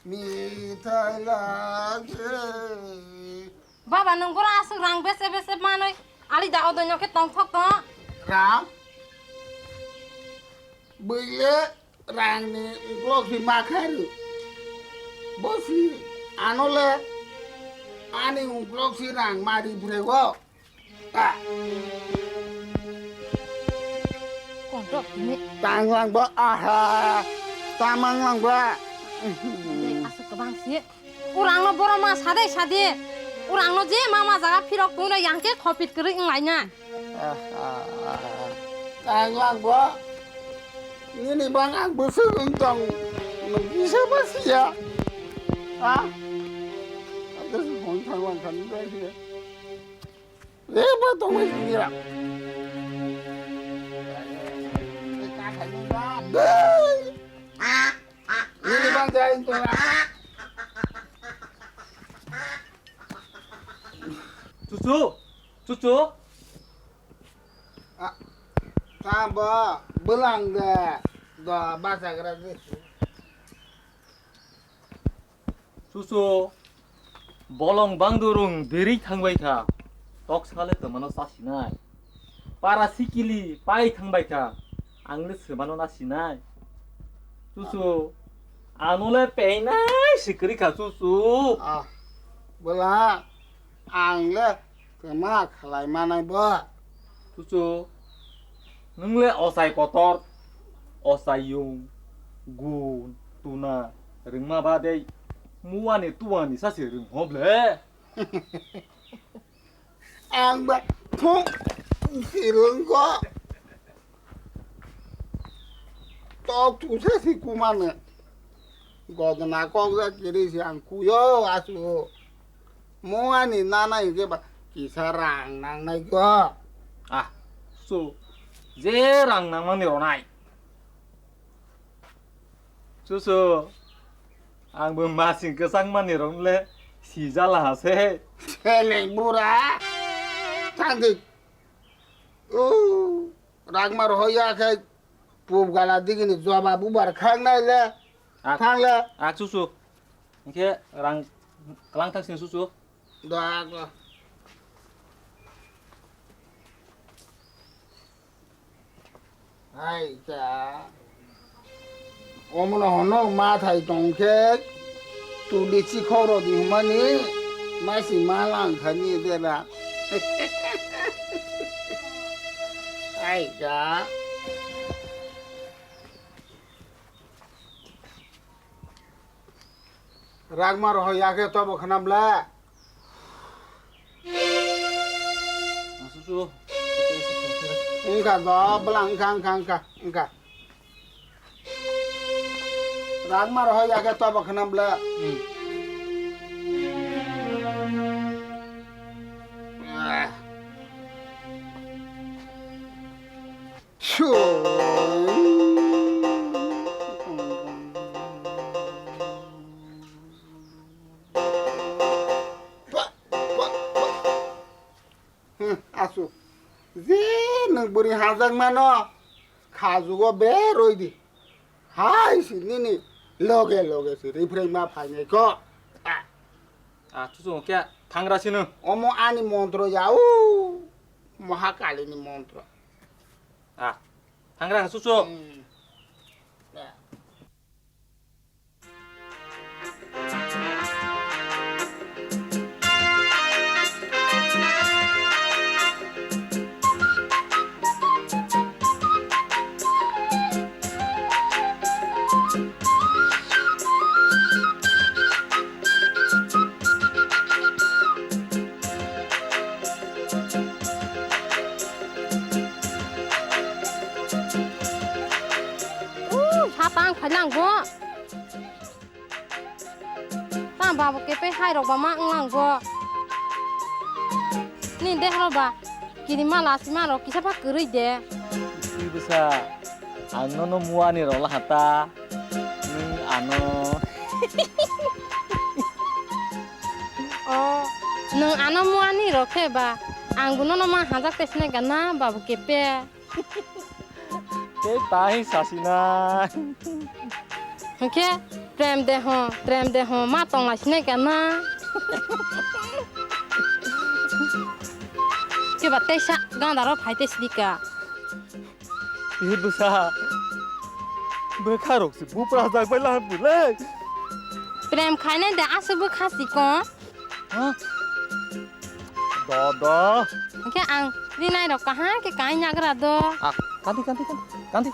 mithai lage. Baba, nwng boro aswk rang bese bese manwi ali da odoi no khe tongthok tong. Rang? Bwile rang ni uklok si ma kharu. Bo si ano le ani uklok si rang mari phrego. Ah. Kontok ini. Tanglang ba, aha. Tamang lang ba. Dek aswk kwbang si. Urang no boro ma sadai sadi. Urang no je ma ma jaga phirok tungno yang khe khopit kwrwi wng laina. Ah, ah, ah. Tanglang ba. Nini bang ang bwswk wng tong. Nung kisa ba siya. Ah. Ada sih hon tanglang kan ba siya. Leba tongwi singira. Nini bang jai tora. Chuchu, chuchu. Ah, tamo belang de do basagra de. Chuchu, bolong bangdurung diri thangbai kha, tok sale twmano chasinai. Para sikili pai thangbai kha, ang le swmano nasinai. Chuchu, ano le peinai sikri kha chuchu. Ah, bwla, ang le Kwma khlai manai bo. Chuchu, nwng le ochai kotor, ochai yung, gun, tuna, rwngma ba dei, muani tuani sa se rwng hob le. Ang ba thung si rwng ko. Tok tu se si kumane. Godna kok ja kiri si ang kuyo asu. Mo ani nana hinkhe ba kisa rang nangnai kho. Ah, chuchu, je rang nangmani ronai. Chuchu, ang bo masing kwchang mani rok le sijala ha se. Seleng bura. Thangdi. O, rang mar hoya khe pub gala digini jobab ubar khang nai le. Ak. Thang le. Ak chuchu. Hinkhe rang kwlang thang sini chuchu. Dak. Hai cha. Omono hono ma thai tong khe tuli chikhok rodi hwnmani masi ma lang thani dera. Hai cha. Ragma rohor ya khe tobo khwnam le. Asusu. Wngkha do, bwla wngkha, wngkha, wngkha, wngkha. Ragma rohor ya khe tobo khwnam le. Hmm. Ah. Chu. Je nwng bwrwi hamjakmano khajugo berwi di. Hai si nini loge loge si riphrengma phainai kho. Ah. Ah, chuchu khe thangra sino. Omo ani montro ya u. Mahakalini montro. Ah, thangra chuchu. Hmm. Ya. Ui, ha tang phai lang bo. Tang babu kepe hai rok ba ma wng lang bo. Ni dehro ba kiri mala sima rok kisa pha kwrwi de. Twi bwsa, ang nono muani rok la hata. Nwng ano. O, nwng ano muani rok khe ba, ang bo nono ma hajak te sinai gana babu kepe. Tei tai sasina. Hwnkhe prem de ho, prem de ho, ma tong lai sinai gana. Khe ba teisa ganda ro phai te sidi ka. Twi bwsa. Bwkha rok se bupra jak bai la bwlai. Prem khainai de aswk bwkha si ko. Ha? Do, do. Hwnkhe ang rinai rok kaham khe kai nyagra do. Ah, kanti, kanti, kanti, kanti.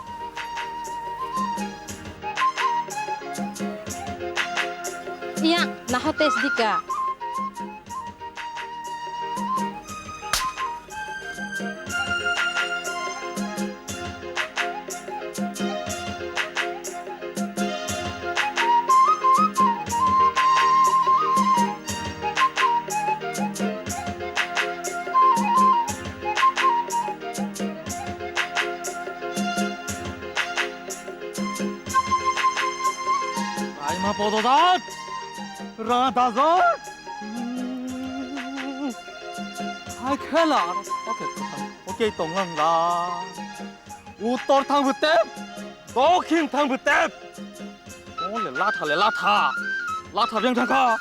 Iya, naho tes dika. Raima podojak, radajak. Hai khela, oke, oke, tonglang la. Uttor thangbo tep, dokhin thangbo tep. Ole latha le latha. Latha beng thangkha.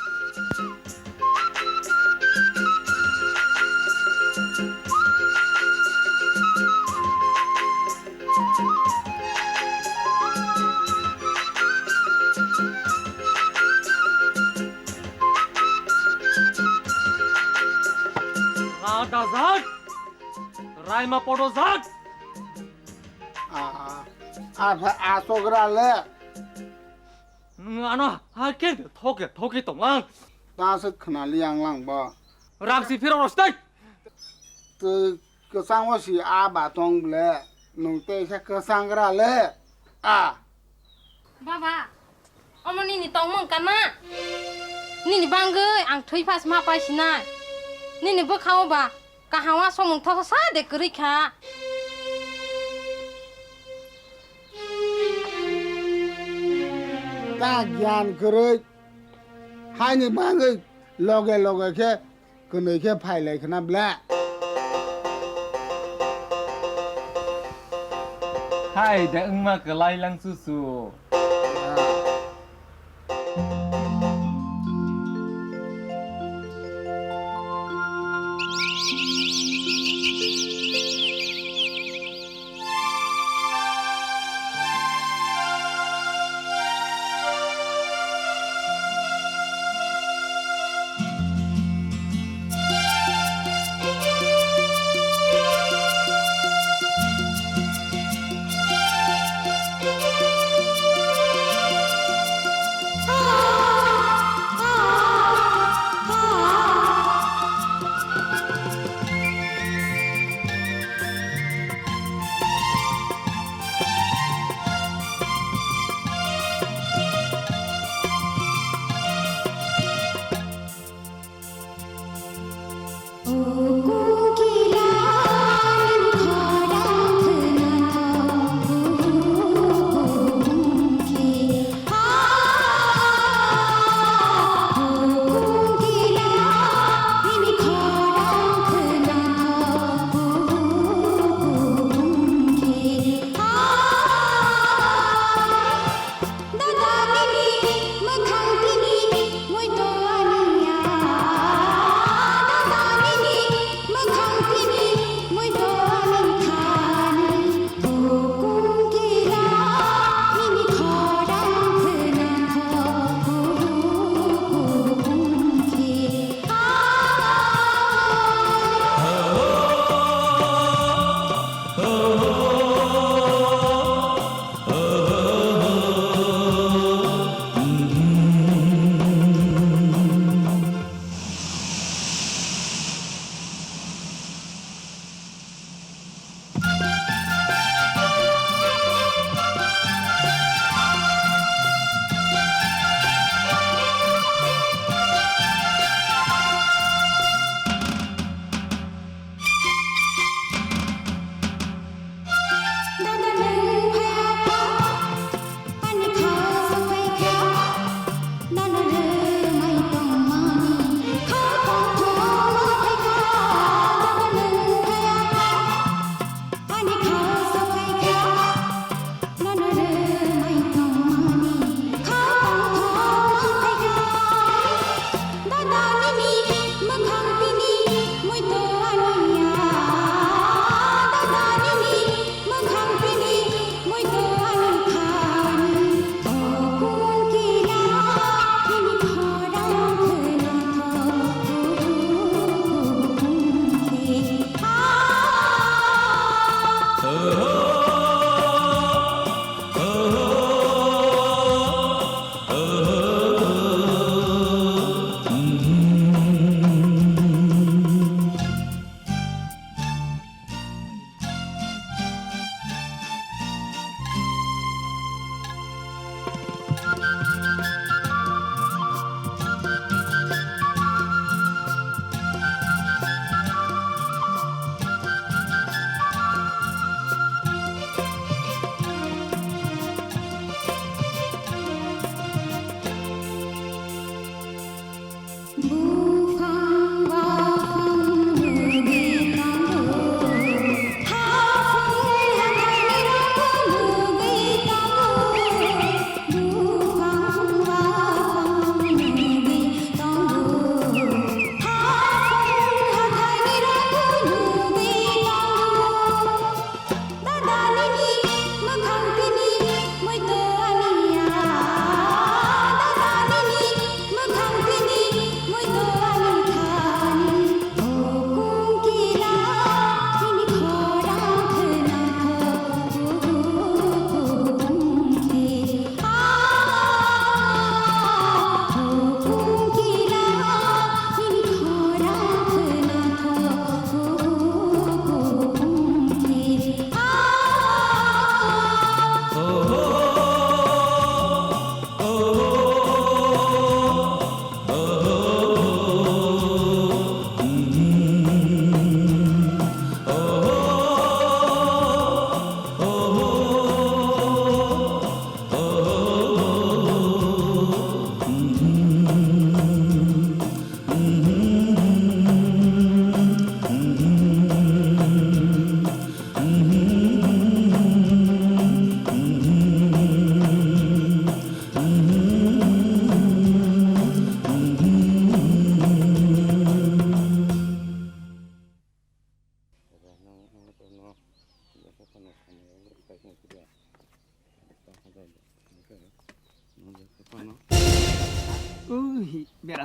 Radajak, raima podojak. A, a, a, asogra le. Nwng ano hakhe thoke thoke tonglang. Ta se khwnali ang lang bo. Rang si phirok rostai. Twi kwchangbo si a ba tong ble. Nwng tei khe kwchang gra le. A. Baba, omo nini tongmung kana? Nini bangwi ang thwi phas ma pai sinai. Nini bwkhao ba kaham wa somung thosa sa de kwrwi kha. Ta gyan kwrwi. Haini bangwi loge loge khe kwnwi khe phai lai khna ble. Hai de wngma kwlai lang chuchu.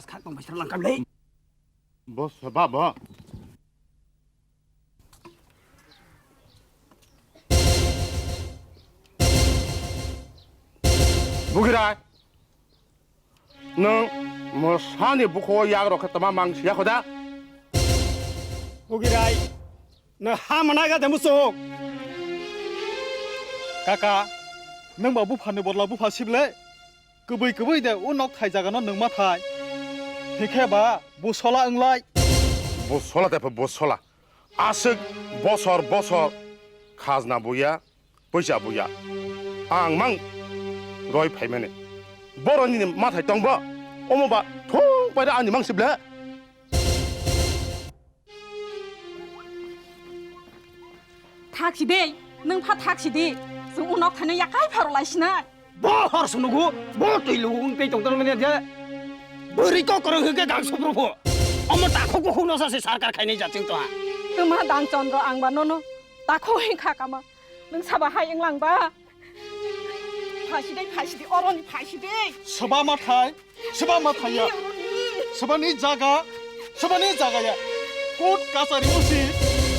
Khak tong bai sar langkam le. Bo soba bo. Bugirai. Nwng mwsani bukhugo yak rw khe tongma mang siya kho da? Bugirai, nwng ha mwnai ga de muchuk. Kaka, nwng ba buphani bodla bupha sible? Kwbwi kwbwi de o nok thai jaga no nwng ma thai. Hikhe ba busola wnglai. Busola de busola. Aswk bosor bosor khajna buya. Poisa buya. Ang mang roi phaimani. Boroni mathai tongbo. Omo ba thung paida ani mang sible. Thaksi de, nwng pha thaksi de. Chwng unok thani yakai pharo lai sinai. Bo hor sunugu, bo twi lugu wng tei tong tong manya de. Bwrwi kokrok hwnkhe gang supru pho. Omo takhuk bukhuk no sa se sarkar khainai jat chwng to ha. Twma dang Chandra ang ba nono. Takhuk hwnkha kama. Nwng saba hai wnglang ba? Phaisi dei, phaisi dei, oroni phaisi dei. Soba ma thai, soba ma thai ya. Oroni. Sobani jaga, sobani jaga ya. Court kachari usi,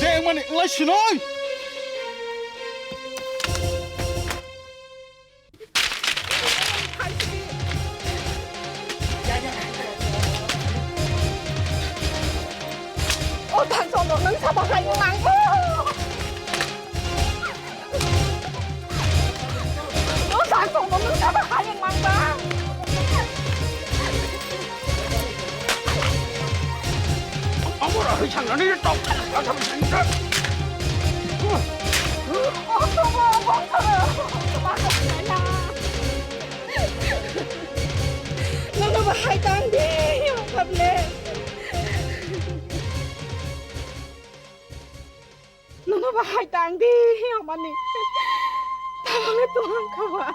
je mani lai sinoi. O Dhanchondro, nwng sabo hai wng ang. O Dhanchondro, nwng sabo hai wng ang ba. Amora hai sangnani tok. O Dhanchondro, Dhanchondro. Nono bahai tang di, Pable. Nono bahai tang di, amani. Tabangni tuhang khawa.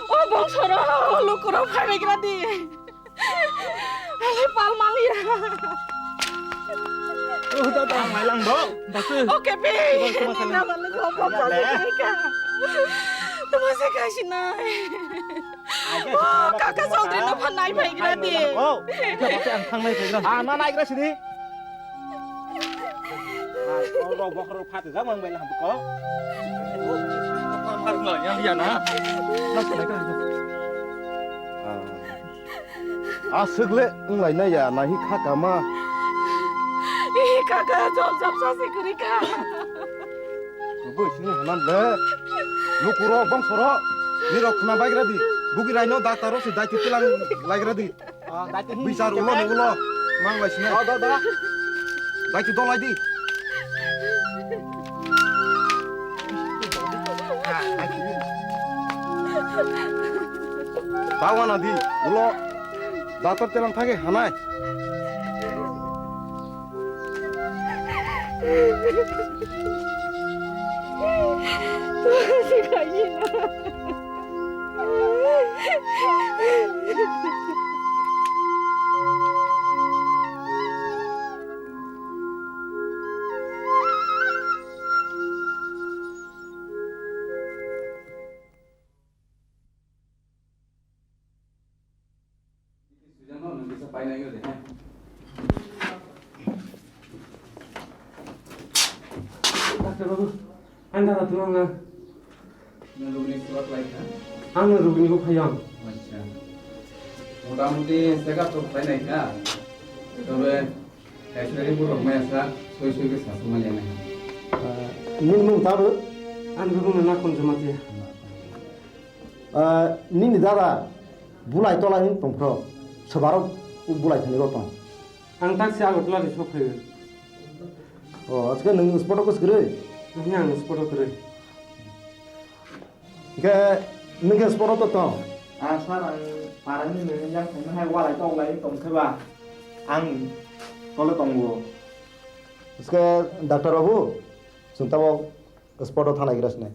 O bongsoro, lukuro phaibai gra di. Ale pal maliya. Oh, da, da. Ang mailang do. Batu. Oke, be. Tuma, tuma, tuma. Nini nama le job job sa se ka. Tuma se ka sinai. Oh, kaka Chaudhary no phan nai phai gra di. Oh, batu ang thang nai phai gra. Ah, na nai gra sini. Ah, oh, rok bok rok phat jak mang bai lang ko. Yang dia na. Na sinai ka. Ah. Aswk le wnglainai ya, naihi kha kama. Ih, kaka, job job sa se kwrwi kha. Kubui sini hanam le. Lukurok, bongsoro. Nirok khna baigra di. Bugi raino daktaro se daiti tilang laigra di. Ah, daiti hini bichar ulo ni ulo. Mang lai sini. Da, da, da. Daiti dolai di. Tawana di, ulo dator telang thage hanai. Doctor babu, ang dada tong ang. Nang rugni seba khlai kha? Ang rugni bo phai ang. Acha. Motamuti check up to khlai nai kha. Tobe Kaisa report rok maya sa soi soi khe sa sumali ya nai. Nini mung tabo? Ani bumung no Nakon Jamatia. Ah, nini dada bulai tola hin tongphro. Sebarok bulai thani rok tong. Ang taksi Agartala ri sok phaiwi. Oh, aske nung spot ko skre? Nini ang spot ko kre. Hingke nung khe sporo to tong? Ah, sir, ang parani nini yang tongmani hai walai tong lai tong khe ba. Ang tole tongo. Hingke doctor babu, chwng tabok sporo thanglai gra sinai.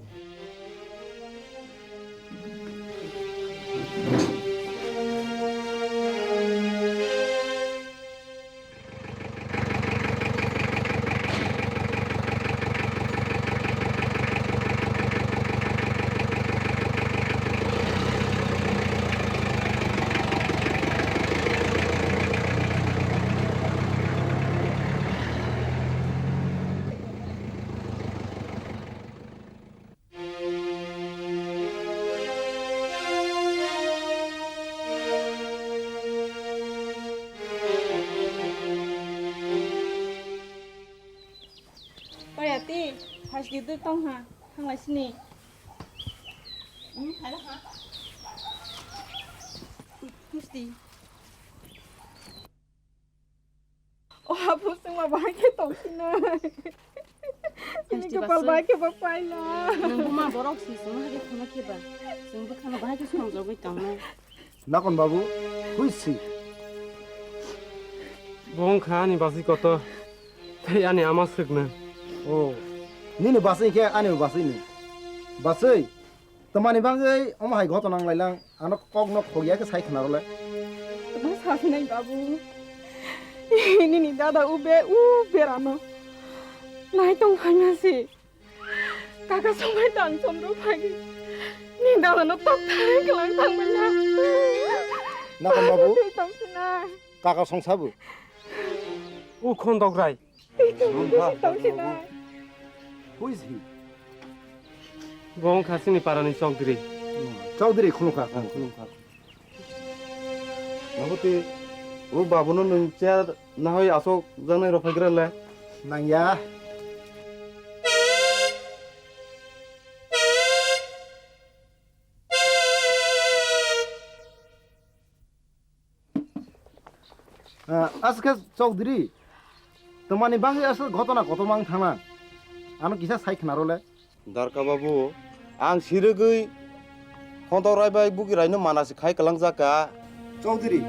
Gidui tong ha, thang lai sini. Hmm, hai ha. Musti. O hapu singma bahai khe tong sini. Sini Musti kapal basai. Bahai khe ba paila. Nungbu ma borok si singma hai khe khuna khe ba. Sing bwkhano bahai khe swnamjagwi tongnai. Nakon babu, hui si. Bo wngkha ani basi kotor, tei ani ama swkno. O, nini basi khe ani basi ni. Basi, tamani bagwi omo hai ghotona wng lailang, ano kokno khogya khe sai khna rwle. Tamo sasinai babu. Nini dada ube u berano. Nai tong phaima si. Kaka songbai tang chondro phagi. Ni dalano tok thai klang thang bela. Nakon babu? Tei tong sinai. Kaka song sabu? U khondok rai. Tei tong sinai. Who is he? Bo wngkha chini parani chokdri. Chokdri khulumkha, khulumkha. Naboti, o babuno nwng chair nahoi asok jaknai rok phaigra le? Nangya. Ah, aske Chowdhury, tamani bagwi aswk ghotona kotor mang thangna? Ano kisa sai khna rwle. Darka babu, ang sirigwi Khontok Rai bai Bugi Rai no mana se khai kwlang jaka. Chowdhury,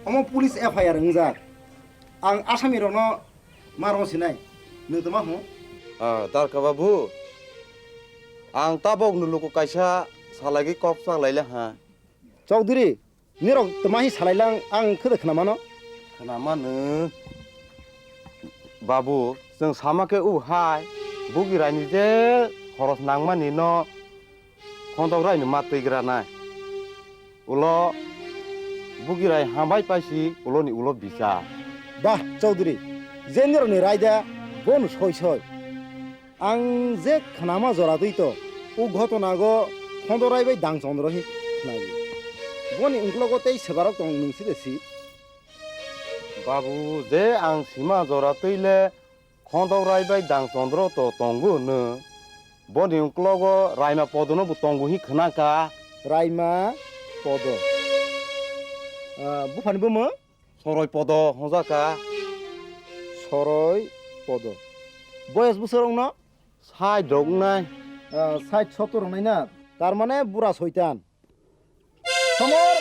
omo police F I R wngjak. Ang asami rokno ma rong sinai. Nwng tama hwn? Ah, Darka babu, ang tabok no luku kaisa salai gwi kok sak lai le ha. Chowdhury, nirok tama hi salai lang ang khwda khna mano? Khna mano. Babu, chwng sama khe u hai, Bugi Rai ni je khoros nangmani no Khontok Rai ni ma twi gra nai. Ulo Bugi Rai hambai paisi ulo ni ulo bichar. Bah, Chowdhury, je nirok ni raida bono soi soi. Ang je khnama jora twi to, o ghotona go Khontok Rai bai Dang Chondro hi khnai. Boni ungklogo tei sebarok tong nwng si de si. Babu, je ang sima jora twi le Khontok Rai bai Dang Chondro to tongo no. Boni ungklogo Raima Podo no bo tongo hi khna kha. Raima Podo. Ah, buphani bumung? Soroi Podo hwnjak kha. Soroi Podo. Boyes bwswk wngno? Sait rok wngnai. Ah, sait sottor wngnai na? Tar mane bura soitan. Somor!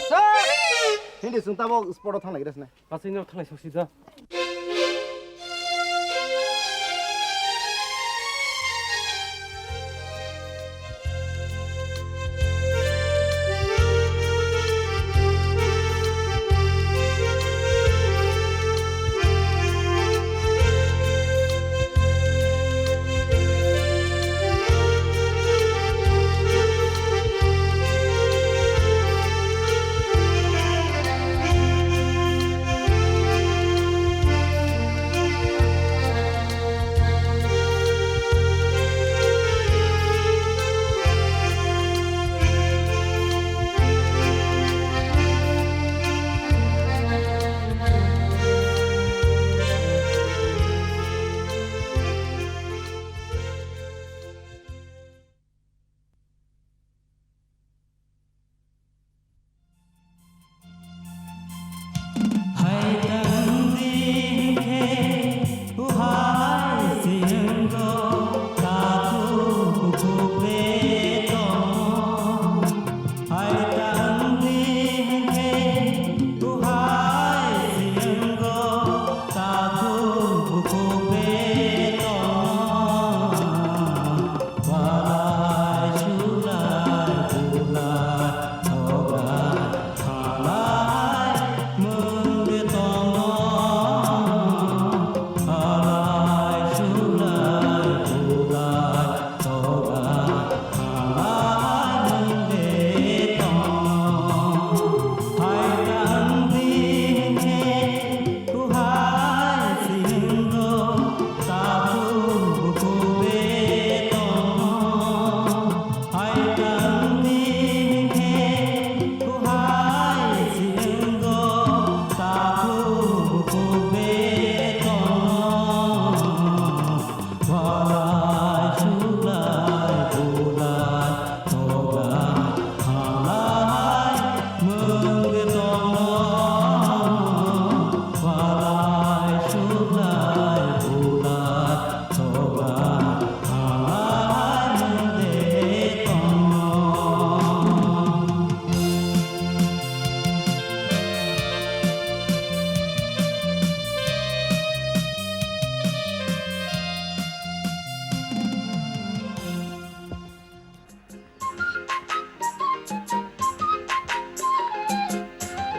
Hindi chwng tabok spot o thang lai gra sini. Aswk no thang lai sok si da.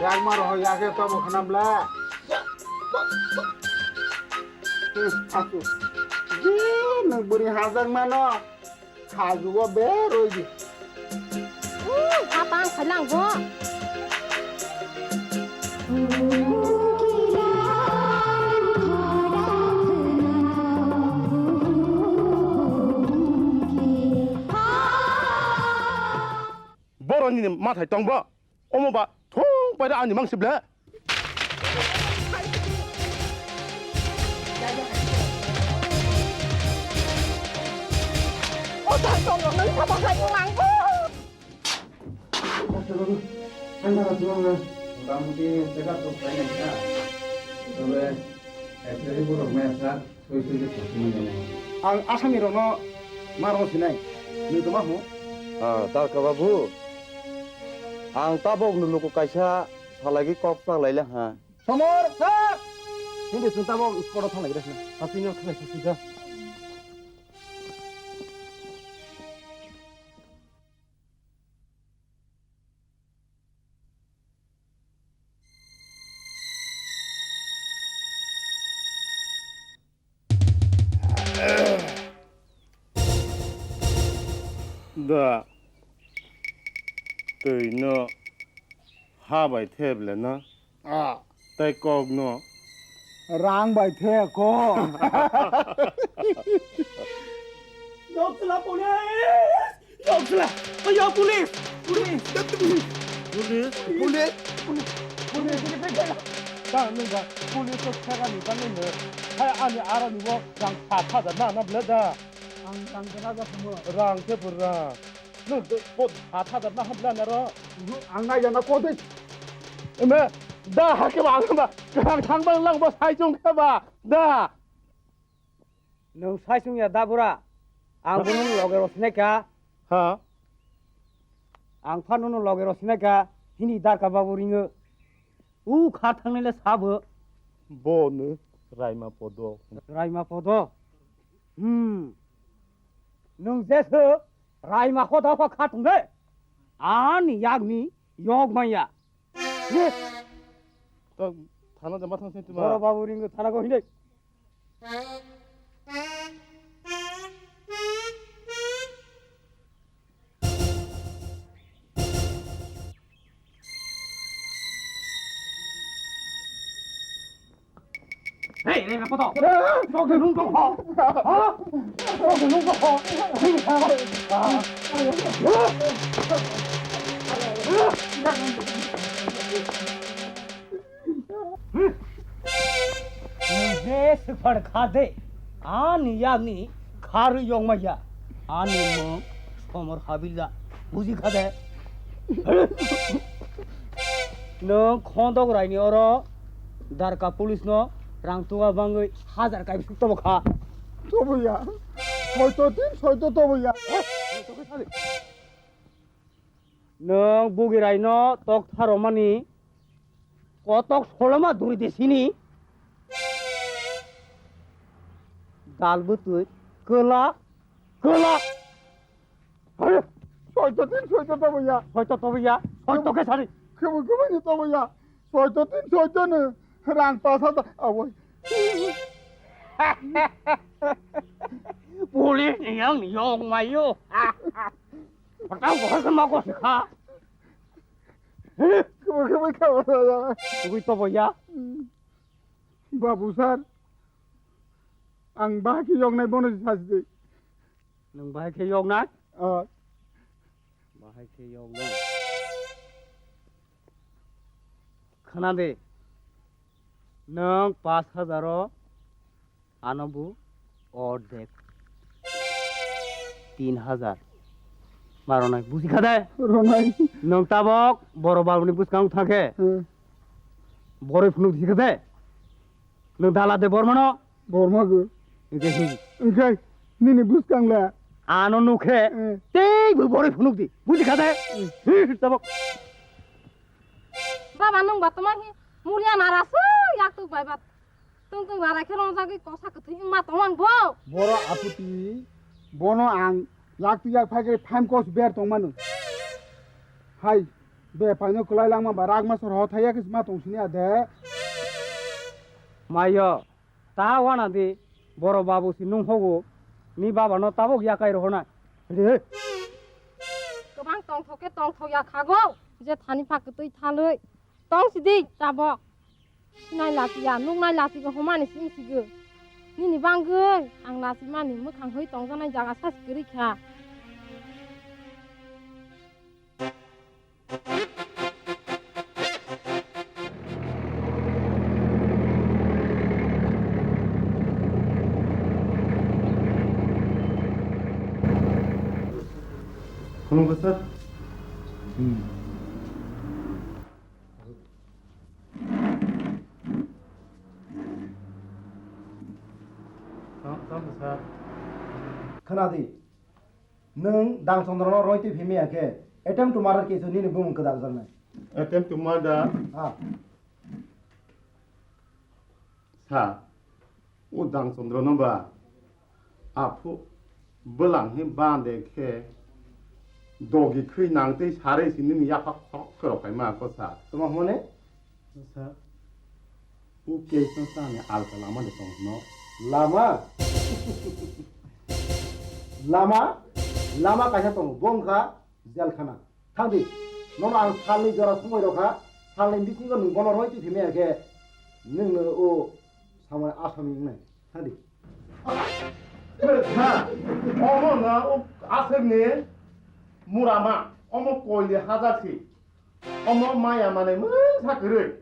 Ang ma rohor ya khe tamo khna bla. Hmm, asu. Ji, nwng bwrwi hajak mano. Khajugo berwi di. Hmm, apa ang khalang bo. Borok nini mathai tong bo. Omo ba thung paida ani mang sibla. O ta tong rok nang kha ba khai mang bo. Motamoti check up rok khlai nai kha. Tole X-ray bo rok maya sa. Ang asami rokno ma rw sinai, nwng tongma hwn? Ah, Darka babu, ang tabok no luku kaisa salagi kok tak laila ha. Somor, sir! Hindi chwng tabok spot o thanglai rw sina. Aswk no thanglai sina. Da, twi no ha bai thep le na. Ah. Tei kok no. Rang bai the ko. Nokla police! Nokla! Ayo police! Police! Police! Police! Police! Police! Police! Ta nung ba police to thega ni ta nung. Hai ani ara ni bo rang sa tha da na na ble da. Ang rang da na da mo. Rang se pura. Nung de ko sa tha da na ha ble na ro. Ang na ya na ko de. Eme, da hake ba ang ba, kaham thang bang lang bo sai chung khe ba, da. Nwng sai chung ya da bura. Ang bo nwng loge rw sinai kha. Ha? Ang pha nwng loge rw sinai kha. Hini Darka babu ringo. U kha thangnai le sabo. Bo no Raima Podo. Raima Podo. Hmm. Nwng jesu Raima Podo kha kha tung de. Ani yakni yok maya. Ye. To thana jama thang sini tuma. Boro babu ringo thana ko hindai. Hei, hei, poto. Sok de nung tong ho. Ha? Sok de nung tong ho. Hei, ha. Nung je swkphar kha de, ani yakni kharwi yokma ya, ani mung somor habila, buji kha de. Nwng khondok raini oro Darka police no rang tuga bangwi hajar kai bisuk tobo kha. Tobo ya. Soito tin, soito tobo ya. Nwng bugirai no tok tharomani kotok soloma duri de sini. Dal bwtwi kwla, kwla. Soito tin, soito tobo ya. Soito tobo ya. Soito khe sari. Khebo khebo ni tobo ya. Soito tin, soito no. Rang pas hajar. Awoi. Police ni yang ni yong mayo. Patang ko ke mako sikha. Kebo kebo kebo ya. Tugui tobo ya. Babu sir, ang bahai khe yoknai bono sasi de. Nwng bahai khe yoknai? Ah. Bahai khe yoknai. Khna de. Nwng pas hajar o ano bu ordek. Tin hajar. Ma ronai, buji kha de? Ronai. Nwng tabok boro balboni bwskango thang khe. Hmm. Boroi phunuk di kha de? Nwng dala de bormano? Borma go. Hingke hi? Hingke nini bwskang le? Ano nukhe, hmm, tei bo boroi phunuk di. Buji kha de? Hmm. Hi, tabok. Baba, nwng ba tongma hi mulia nara se yak tuk bai ba. Tungtung rarai khe rongjagwi kosa kwthwi wngma tong ang bo. Boro aputi, bono ang yak twi yak phai khe phaim kos ber tong mano. Hai, Be paino kwlai langma ba rak ma sor ho thaya khe ma tong sini ade. Mayo, ta wana di, boro babu si nung hogo, ni baba no tabok ya kai rohona. Re. Kwbang tongthok khe tongthok ya khago, je thani phak twi thalwi. Tong sidi tabok. Sinai lasiya, nuknai lasigo homani sing sigo. Nini bangwi ang lasimani mwkhang hoi tongjaknai jaga sasi kwrwi kha. Khulumkha sir. Hmm. Tamo, tamo, sir. Khna di. Nwng Dang Chandra no roi twi phimya khe attempt to murder case o nini bumung kwdakjaknai. Attempt to murder? Ah. Sir, o Dang Chandra no ba aphu bwlang hi bande khe dogi khwi nang tei sarwi si nini yaphak khorok khorok khai ma ko sir. Tamo hwnmani? Sir, o case no sani alka lama de tong no. Lama? Lama? Lama kaisa tongo, bo wngkha jelkhana. Thangdi, nono ang salni jora sumoi rokha, salni bisingo nwng bono roi twi phimaya khe nwng o samani asami wngnai. Thangdi. Ha, omo na o aswkni murama, omo koili hajak si. Omo maya mane mungsa kwrwi.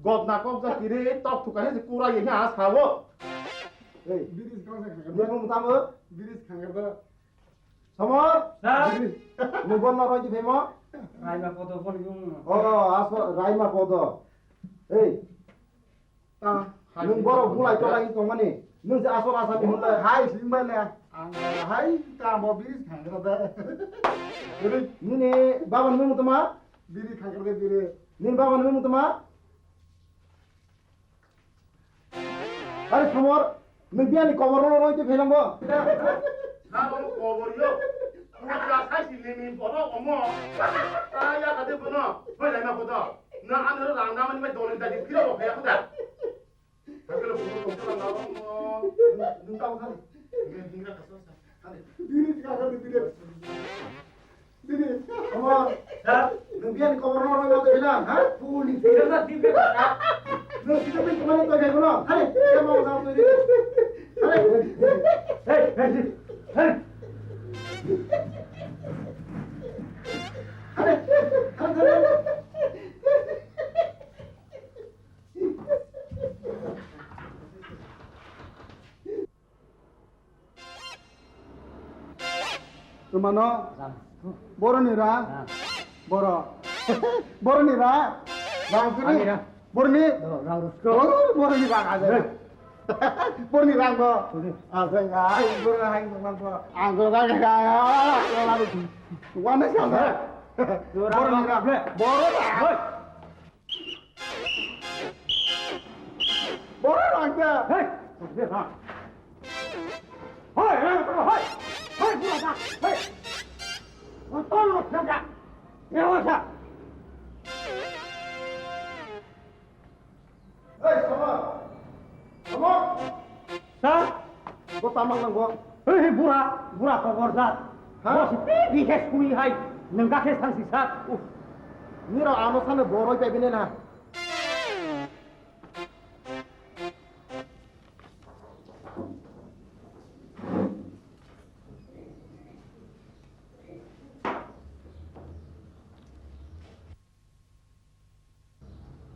Gotna kokjak kwrwi, tok thuka he se kura ye ha sawo. Ei, biri khangsa khangsa. Nwng tamo? Biri khangsa. Samar? Sir. Biri. Nwng bono roi di phemo? Raima podo phone yung. Oh, aso Raima podo. Ei. Ta. Nwng borok bulai tolai wng tongmani. Nwng se asol asami hwnle. Hai, singbai le. Ang hai, ta bo biri khangsa da. Biri. Nini baba nwng tama? Biri khangsa da biri. Nini baba nwng tama? Are Samar, nwng biyani koborno roi twi phailang bo? Sabo kobor yo. Putra sai si limi bono omo. Ta ya kade bono. Hoi lai ma bodo. Na ano rang na mani mai dolin dadi phira bo phaya khuda. Hakelo bubu tongsa na omo. Nwng tamo thani. Nwng hingra kaso sa. Bini kaka ni bini. Bini. Omo. Sir. Nwng biyani koborno roi ma twi phailang, ha? Puli. Sir, sir, sir, sir. Nwng sida bai kemana twi phai bono? Hai, siya mau sa twi. Hai. Hey, hey, hey. Hai. Hai, hai, hai. Tumano? Rang. Boroni rang? Rang. Boro. Boroni rang? Rang kini? Ani rang. Boroni? Do, rang rusko. Oh, boroni rang aja. Hey. Boroni rang bo. Boroni. Aja, ai, boroni rang bo. Ang ko rang rang. Wana sa. Do, rang, boroni rang. Rang. Boro rang de. Hey! Hey! Hey! Hey! Hey! Hey! Hey! Hey! Hey! Hey! Hey! Hey! Sir? Bo tamang nang bo? Hei, hei, bura, bura kobor sir. Ha? Bo si pi pi khe sui hai, nang khe sang si sir. Uff. Niro ano sano boroi pai bini na.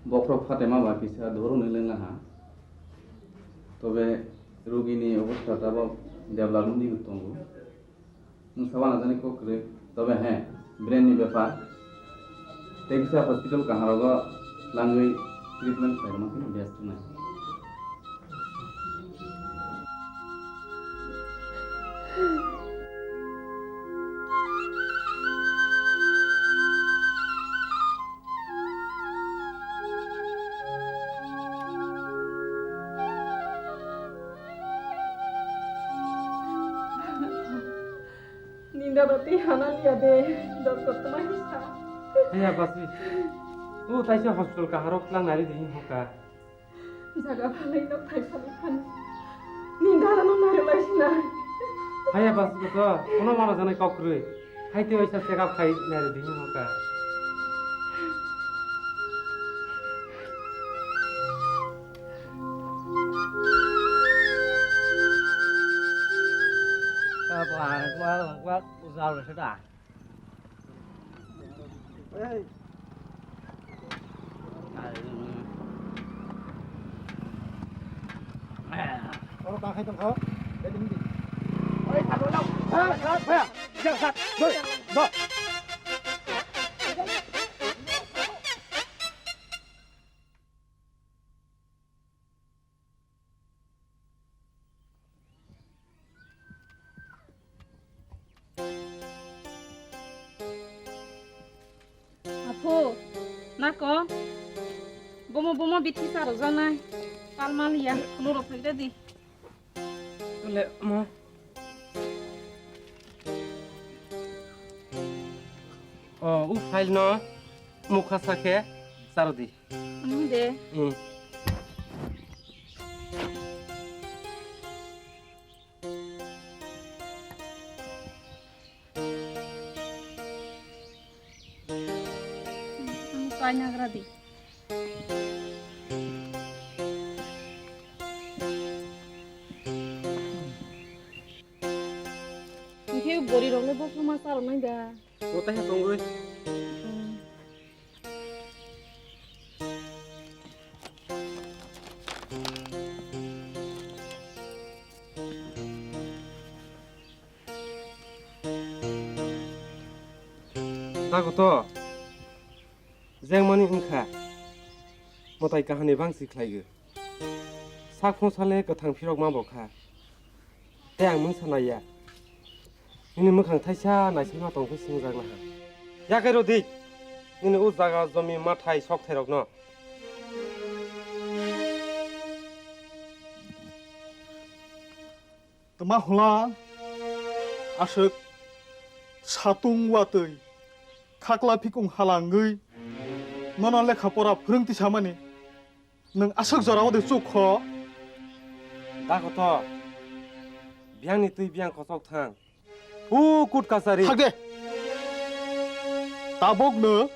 Bokhorok phatema ba kisa dhoroni lengla ha. Tobe rugini obostha tabok development ni tongo. Nwng sabo najani kok kwrwi. Tobe he, brain ni bepar. Tei kisa hospital kaham rogo langwi treatment khlaima khe best wngnai. Ninda roti hana liya de, doctor tuma hisa. Haya basi. O taisa hospital kaharo klang nari di hoka. Jaga phalai nok thai phalai phan. Ni dara no nari lai sinai. Haya basi ko to. Kono mano janai kok kroi. Hai te oisa check up khai nari di hoka. Apa, apa, apa, apa, apa, apa, apa, Oro ta khai tong kho. Bai tong di. Oi, ta dong. Ha, ha, ha. Jang sa. Doi. Do. Apho, nako, bomo bomo bithi sa rwjaknai, tal mal ya, khulurok phai redi. Tole mo. O, u file no mukha sakhe charodi. Hmm, de. Hmm. Ang painagra di. Hingke bori rok le bopha ma charok nai da. Bo taiha tongwi. Hmm. Dago to, jengmani wngkha, mwtai kahani bangsi khlaigo. Sak phung sale kwthang phirok ma bo kha. Tei ang mungsa naiya. Nini mwkhang thaisa naisingma tongkhe swngjak naha. Yakai rw di, nini o jaga jomi mathai sok thairokno. Tma hwla aswk satung watwi khakla phikung halangwi nono lekha pora phwrwng tisamani. Nwng aswk jorao de chuk kho? Da kotho, biyangni twi biyang kochok thang. Pu kut kasari. Thak de. Tabukno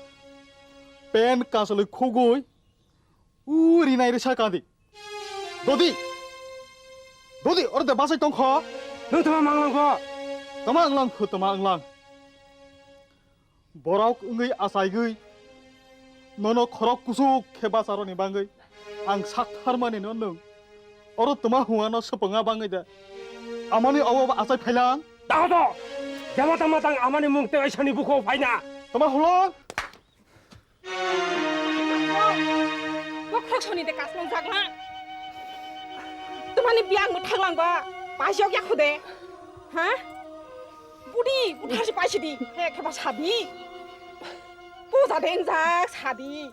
pen kasalwi khugwi u rinai risa kandi. Dodi. Dodi, oro de basai tong kho. Nwng tama manglang kho. Tama wnglang kho, tama wnglang. Borok wngwi achaigwi nono khorok kuchuk khe bacharoni bangwi ang sak tharmani no nwng oro tma hwnano swpwngna bangwi de amoni obo achai phailang. Dahodo! Jama tama tang amani mung tei aisani bukho phaina. Tma hwlang? Bokhorok soni de kasmang jakla. Tmani biyang mwthang langba, paisok yakho de. Ha? Budi, buthar si paisi di. He, kheba sadi. Puja de engjak sadi.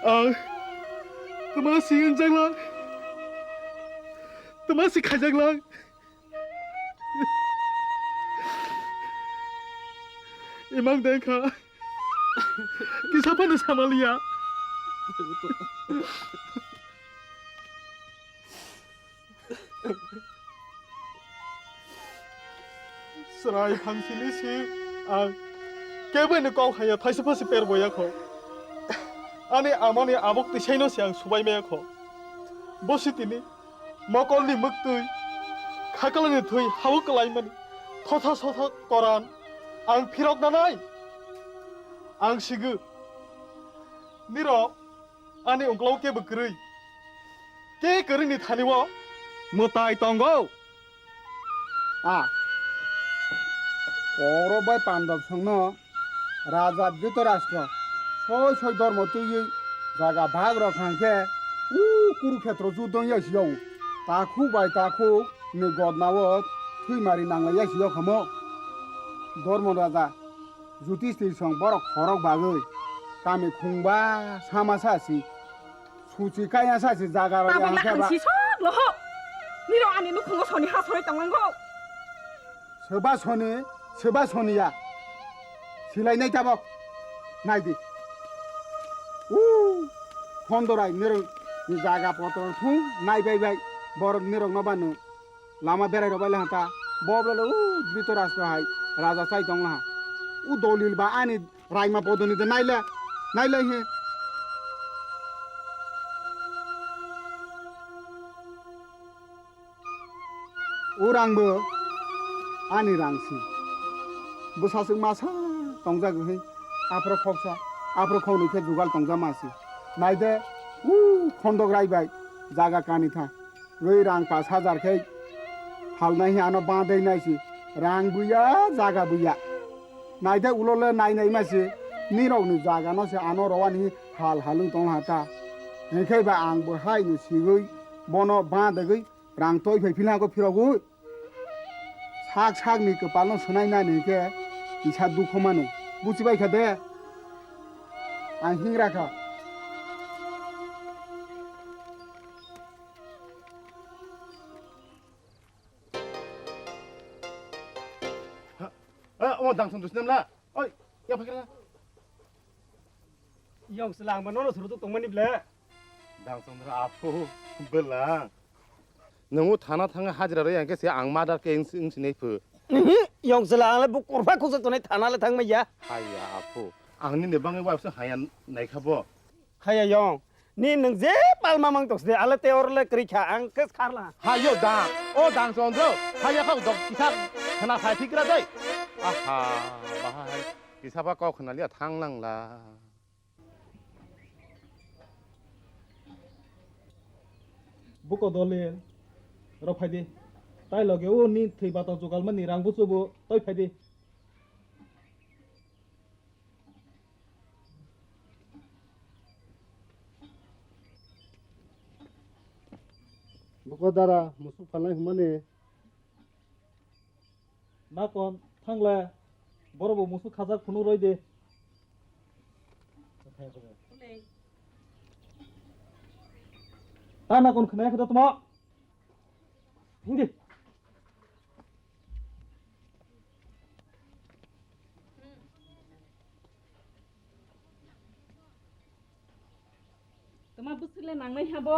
Ang tma si engjak lang. Tma si khaijak lang. Imang dengkha. Kisa phano samaliya. Chwrai phangsini si ang keboni kok haya thaisa phasi per boya kho. Ani amani abok tisaino se ang subai maya kho. Bo sitini mokolni mwktwi khakalani thwi hao kwlaimani thotha sotha koran ang phirok nanai. Ang sigo nirok ani ungklau kebo kwrwi. Ke kwrwini thani o mwtai tongo. A oro bai Pandab songno Raja Dhritarashtra soi soi dormo twiwi jaga bhag rok hwnkhe u Kurukhetro juddho wngya siyao. Takhuk bai takhuk ni godna o thwimari nanglaiya siyo khomo. Dormo Raja Jutisthir song borok khorok bagwi kami khungba sama sa si. Suchi kaya sa si jaga rok Tabuk yang khe ba. Nakhang si sok loho. Niro ani nukhungo soni ha soroi tonglango. Soba soni, soba soniya. Thilainai tabok. Naidi. Uu, Khondorai nirok jaga potro thung nai bai bai. Borok nirok no banu lama berai rok bai laha ta. Bo bole uu Dhritarashtra hai raja chai tong laha. U dolil ba ani raima podoni de naile. Naile he. O rangbo ani rangsi. Bwsaswk masa tongjak hwnwi aphro khoksa, aphro khoknwi khe jugal tongjak masi. Naide, u Khondok Rai bai jaga kani tha. Rwi rang pash hajar khe phalnai hi ano badai naisi. Rang buya, jaga buya. Naide ulole nai nai masi. Nirokni jaga no se ano rowani hal halung tong ha ta. Hinkhe ba ang bo hai no sigwi bono badagwi rang toi phai phila go phirogwi. Sak sakni kwpalno swnai nani hwnkhe kisa dukho mano. Buchibai kha de? Ang hingra kha. Ha? Eh, omo Dang Chandra sinamla? Oi, ya phakra. Yong selang ba nono suru tongmani ble. Dang Chandra aphu belang. Nungu thana thangwi hajira rwi angkhe se ang murder khe wng, wng sinai phu. Yong selang le bu korphai khukjak tonai thana le thangmai ya. Haiya aphu. Ang nini bangwi waisa haya naikha bo. Haiya yong. Ni nwng je palma mang tokse ale te orle kri kha ang khe kharla. Hayo Dang. O Dang Chandra. Haiya kok dok kisa khna sai thikra dei. Aha. Bahai. Kisa ba kok khna liya thang langla. Buko dolil, rok phaidi. Tai loge o ni thwi bata jugalmani rang buchubo, toi phaidi. Buko dara, musuk phalnai hwnmani. Nakon thangle, boro bo musuk khajak phunuk roi de. Ta nakon khwnaya khe da tamo. Hindi. Tama bwswk le nangnai ha bo,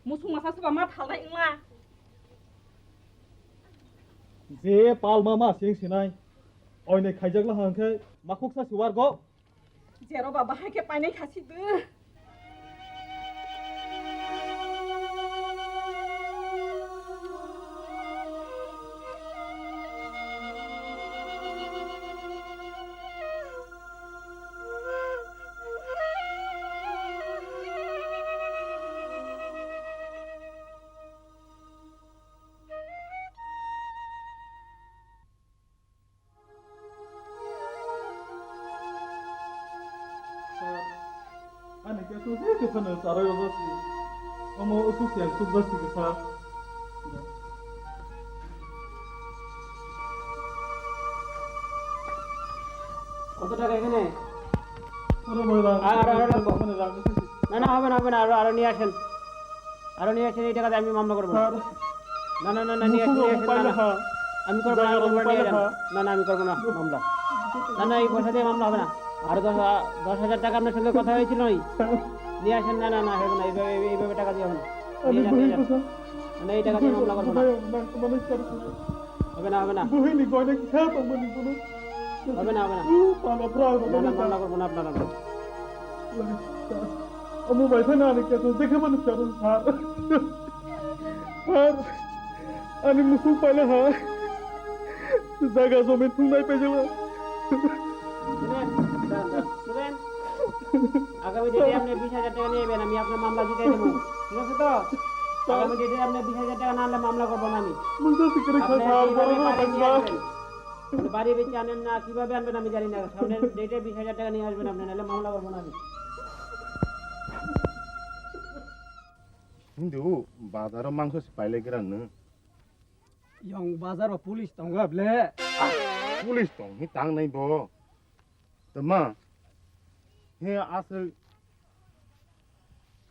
musuk masa soba ma phalnai wngma. Je palma ma sing sinai, oinai khaijak la hang khe ma khuksa si wargo. Jero ba bahai khe painai khasi de. Sir, ani kesu je kephano sarai ojasi. Omo usu siang sukjasi ke sir. কত টাকা এখানে? আরো ভাই, আর, আর, আর, আর, আর, আর, না, না, হবে না, হবে না, আরো, আরো নিয়ে আসেন। আরো নিয়ে আসেন, এই টাকাতে আমি মামলা করবো না। স্যার, না, না, না, না, নিয়ে আসেন, নিয়ে আসেন, না, না। আমি করবো না, আমি করবো না, নিয়ে যান। না, না, আমি করবো না মামলা। না, না, এই পয়সা দিয়ে মামলা হবে না। আরো দশ, দশ হাজার টাকা আপনার সঙ্গে কথা হয়েছিল না? নিয়ে আসেন, না, না, না, হবে না, এইভাবে, এইভাবে টাকা দিয়ে হবে না। নিয়ে যান, নিয়ে যান। না, না, এই টাকা দিয়ে মামলা করবো না। হবে না, হবে না। হবে না, হবে না। না, না, মামলা করবো না আপনার আমরা। Omo bai phano ani keto je khe mani phiyarwi sir. Sir, ani musuk paila ha. Jaga jomin thungnai paijala. শুনেন, দাঁড়ান, দাঁড়ান, শুনেন। আগামী ডেটে আপনি বিশ হাজার টাকা নিয়ে যাবেন, আমি আপনার মামলা জিতাই দেবো। ঠিক আছে তো? আগামী ডেটে আপনি বিশ হাজার টাকা না আনলে মামলা করবো না আমি। Mungsa sikiri kha sir, borok no paijala. মানে বাড়ি বেচে আনেন না, কিভাবে আনবেন আমি জানি না। সামনের ডেটে বিশ হাজার টাকা নিয়ে আসবেন আপনি, নাহলে মামলা করবো না আমি। Hindi o bazar o mangso se pailai gra no. Yong bazar o police tongo ble. Police tong hi tang nai bo. Tama. He aswk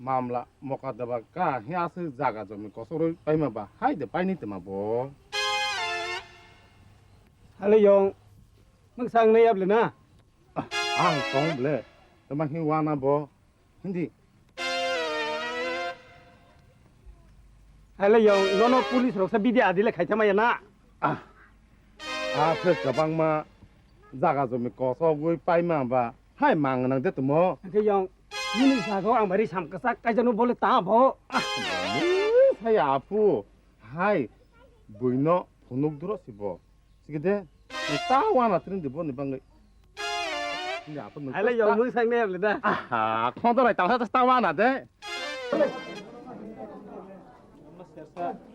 mamla mokadaba ka he aswk jaga jomi kosoroi paima ba hai de paini tama bo. Hale yong. Mung sang nai able na. Ang tong ble. Tama hi wana bo. Hindi. Hele yo, nono police rok sa bidi adile khaitha maya na. Ah. Ah, phe kabangma jaga jomi kosogwi paima ba. Hai mang nang de tumo. Hingke yo, nini jaga ang bari sam kasak kaijano bole ta bo. Ah. Saya apu. Hai. Buino phunuk duro sibo. Sikide, ta wana tring di boni bangwi. Ni apa nung Hai le, ta- yong mung sang ne le da. Aha, khonto rai tangsa ta wana de.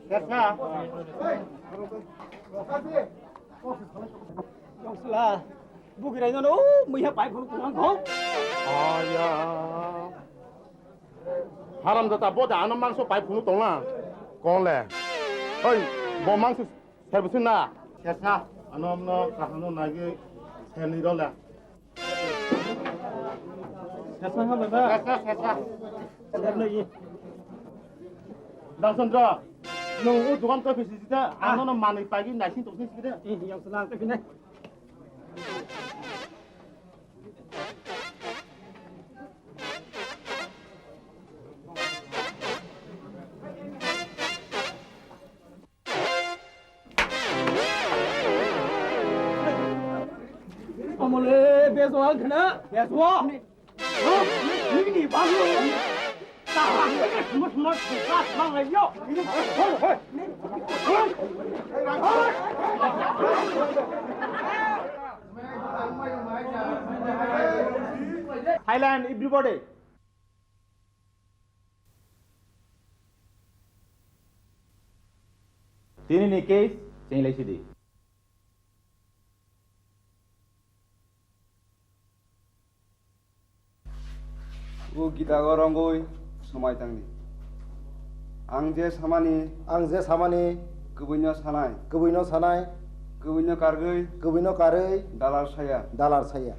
Sersa. Yong sla. Bugi rai no, muiha pai phun kunang kho. Aya. Haram jata bo da ano mangso pai phunu tongna. Kon le. Oi, bo mangso Serbisin na? Sersa. Ano amno kahano nagi serni role. Sersa ha baba. Sersa, sersa. Serno i. Dang Chandra. Nung u dukan koi pisi jita, ano no manui pagi naisin toksin sida. Ih, yang senang koi pina. Amole, beso ang kena, beso. Nini balu. Tahan, sumut, sumut, sumut, sumut, yo. Silent, everybody. Tini ni case chenglai sidi. O gita o rongoi somai tangdi. Ang je samani. Ang je samani. Kubuino sanai. Kubuino sanai. Kubuino kargoi. Kubuino karoi. Dalar saya. Dalar saya.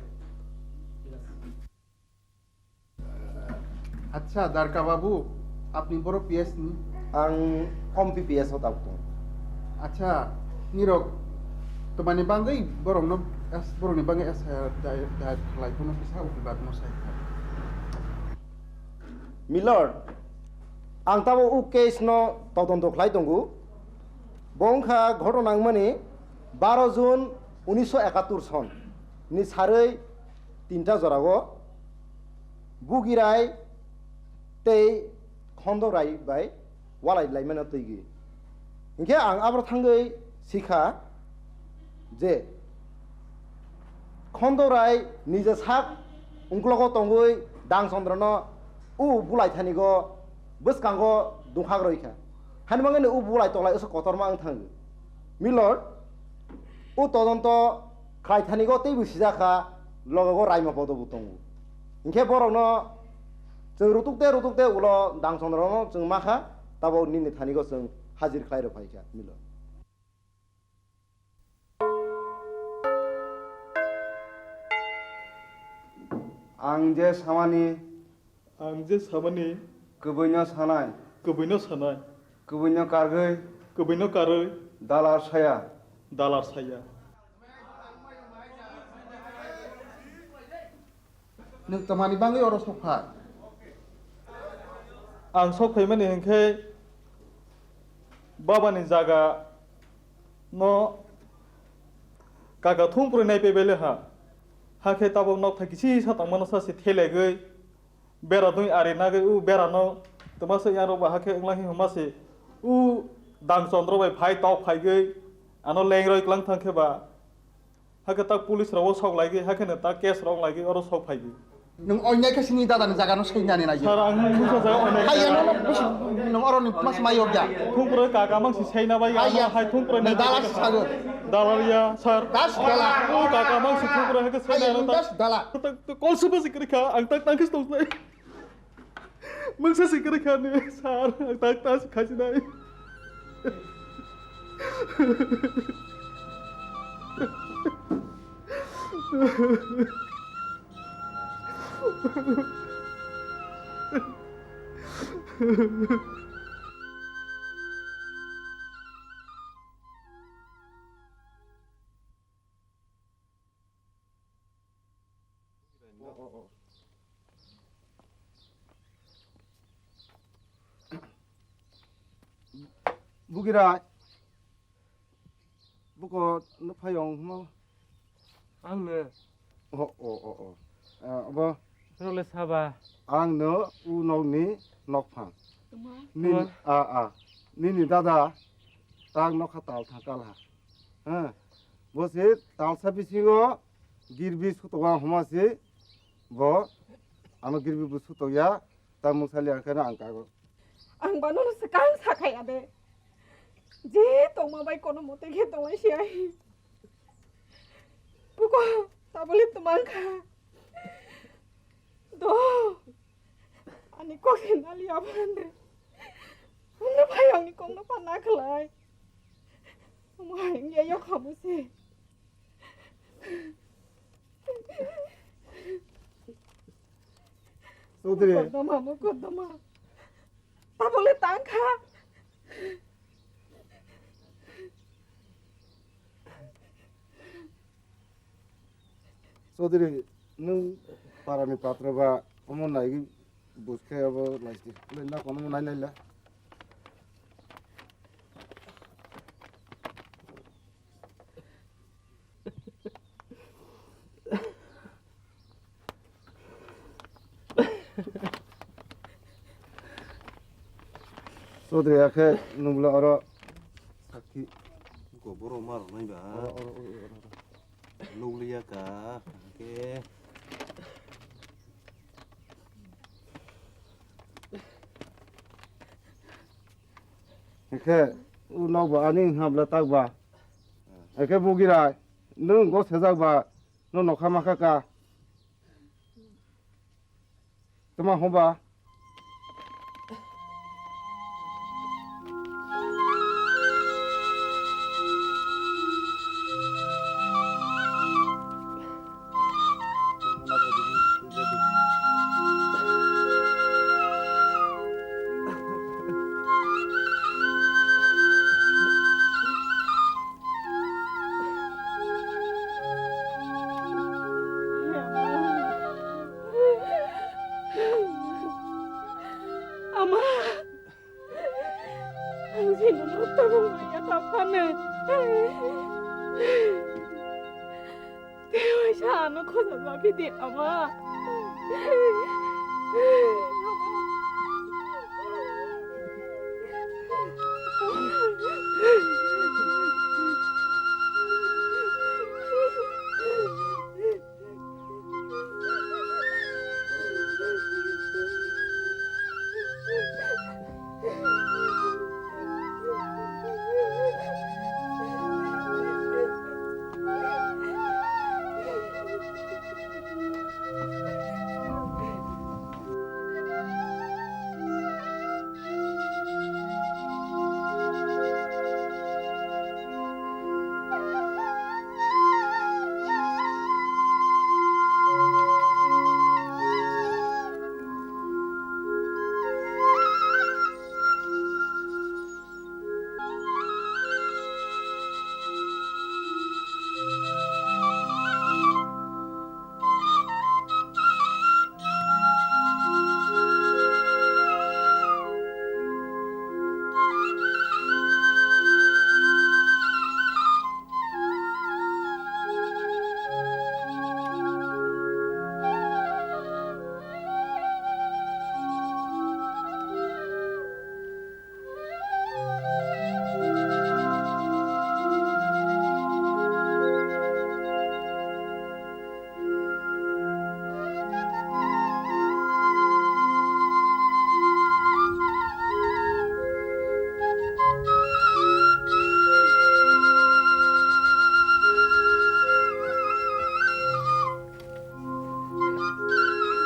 আচ্ছা, দ্বারকা বাবু, আপনি বড় পিএস নি? Ang om P P S o tabuk tongo. আচ্ছা, nirok twmani bangwi borokno, borokni bangwi S I R dai-, dai khlai phano kisa ukil bagno sai kha. Milord, ang tabo o case no todonto khlai tongo. Bo wngkha ghotona wngmani baro June unisho ekattor son ni sarwi tinta jorao Bugirai tei Khondorai bai walai laimano twigwi. Hinkhe ang abro thangwi sikha je Khondorai nija sak ungklogo tongwi Dang Chandra no o bulai thani go bwskango dungkhak roi kha. Hani mangani o bulai toklai oso kotorma wng thango. Milord, o todonto khlai thani go teibo sijak kha, logo go raima bodo bo tongo. Hinkhe borokno chwng rutuk de rutuk de ulo Dang Chandra no chwng ma kha, tabok nini thani go chwng hajir khlai rw phai kha, Milord. Ang je samani. Ang je samani. Kwbwino sanai. Kwbwino sanai. Kwbwino kargwi. Kwbwino karwi. Dalar saya. Dalar saya. Nwng tamani bangwi oro sokha? Ang sok phaimani hinkhe babani jaga no kaka thumprwi naipe bele ha. Hakhe tabok nokthai kisi sa tongmano sa se thelegwi bera dui ari nagwi u bera no twma se yarok ba hakhe wngla hi hwnma se u Dang Chandra bai phai tok phaigwi ano lengroi klang thang khe ba. Hakhe tak police rok o sok laigwi, hakhe no tak case rok laigwi oro sok phaigwi. Nwng oinai khe sini dada ni jaga no sui nani nai. Sir, ang mungsa jaga oinai. Hai ano no busi nwng oro ni mas mai yok ja. Thungpro kaka mang si sai na bai ano hai thungpro ni dala si sago. Dala ya, sir. Das dala. O kaka mang si thungpro hakhe sai na. Das dala. Tak tak kol suba si kri kha, ang tak tang kis tong. Mungsa si kwrwi kha ni, sir, ang tak ta si khasinai. Bugirai. Buko no phayong himo. Ang no. O, o, o, o. Ah, abo. Role saba. Ang no u nokni nokphang. Tuma. Nini, Tuma. A, a. Nini dada. Tang nokha tal thang kal ha. Ha. Bo se talsa bisingo girbi sutoga homa se. Bo. Ano girbi bu sutoya. Tamung sali ang khe no ang kago. Ang ba nono swkang sa kha ya de. Je tongma bai kono mote khe tonglai si ai. Buko tabole twmang kha. Do. Ani kok se nali abande. Ano bai ang ni kok no pa na khlai. Mo ang ya yo khamu se. Chaudhary. Mokoddoma, mokoddoma. Tabole tang kha. Chaudhary, nwng parani patra ba omo naigwi buj khe abo naisdi. Nai na kono nai nai la. Chaudhary akhe nungla oro sakhi. Ko borok ma rwnai ba. Oro, oro, oro, oro, oro. Nukliya ka, hwnkhe. Hwnkhe, u nokbo ani wngkha bwla takba. Hwnkhe Bugirai, nwng go sejak ba, no nokha makha ka. Tuma hwnba? Ama! Ang se nono tabuk maya ta phano. Tei waisa ano khosa japhi di, ama.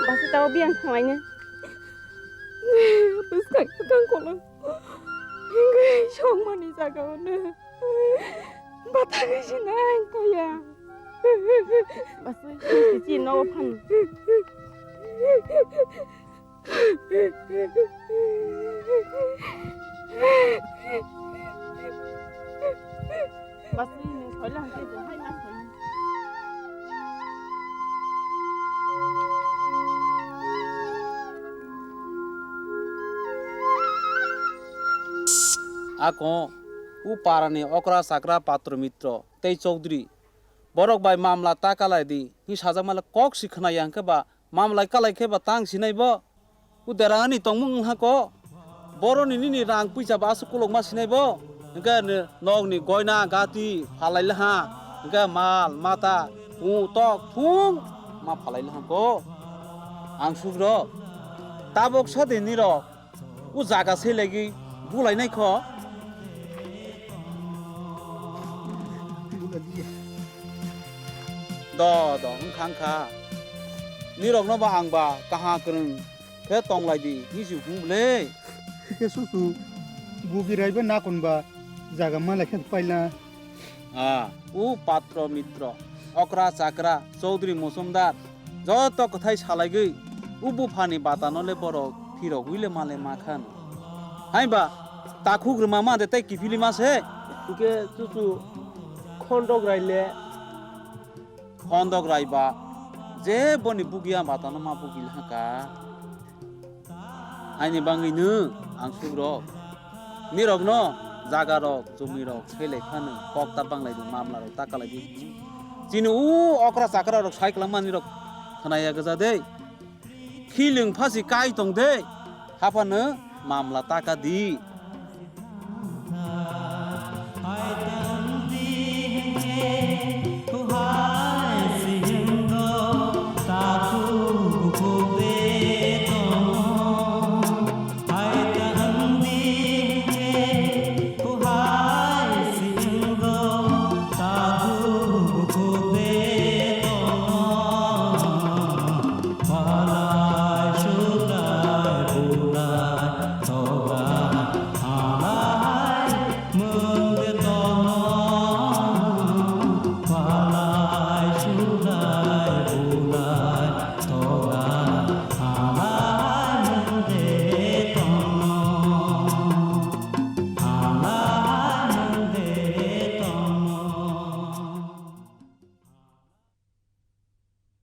Basi tao biyang khamai ne. Bwskang bwkang kono. Hingke songmani jaga ono. Bathagwi sinai koya. Basi, basi, no phan. Basi, no soila hingke, hai na soila. Ako, u parani okra chakra patro mitro tei chowdri, borok bai mamla ta kalai di, hi sajak male kok si khna ya hwnkhe ba, mamlai kalai khe ba tang sinai bo. U derangani tongmung wngha ko. Boroni nini rang puisa ba aswk kolokma sinai bo. Hwnkhe ni nokni goina gati phalai laha. Hwnkhe mal mata tung tok thung ma phalai laha ko. Ang sugrok. Tabok sadi nirok. U jaga se legi bulai nai kho. Do, do, wngkha, wngkha. Nirokno ba ang ba kaha kwrwng khe tonglai di, hi si hum le. Khe susu, gugi raiba nakon ba jaga malai khe paila. Ah, u patro mitro, okra chakra, chowdri musumdar, joto kwthai salaigwi, u buphani batano le borok phirogwi le male makhan. Hai ba, takhuk rwma ma de tei kiphilima se. Hwnkhe chuchu khondok rai le. Khondok rai ba, je boni bugia batano ma bugil haka. Haini bangwi nw ang sugrok. Nirokno jagarok, jumirok, selai phano kok ta banglai di, mamlarok ta kalai di. Chini u okra chakra rok sai kwlangma nirok khwnaya gwja de. Khiling phasi kai tong de. Haphano mamla taka di.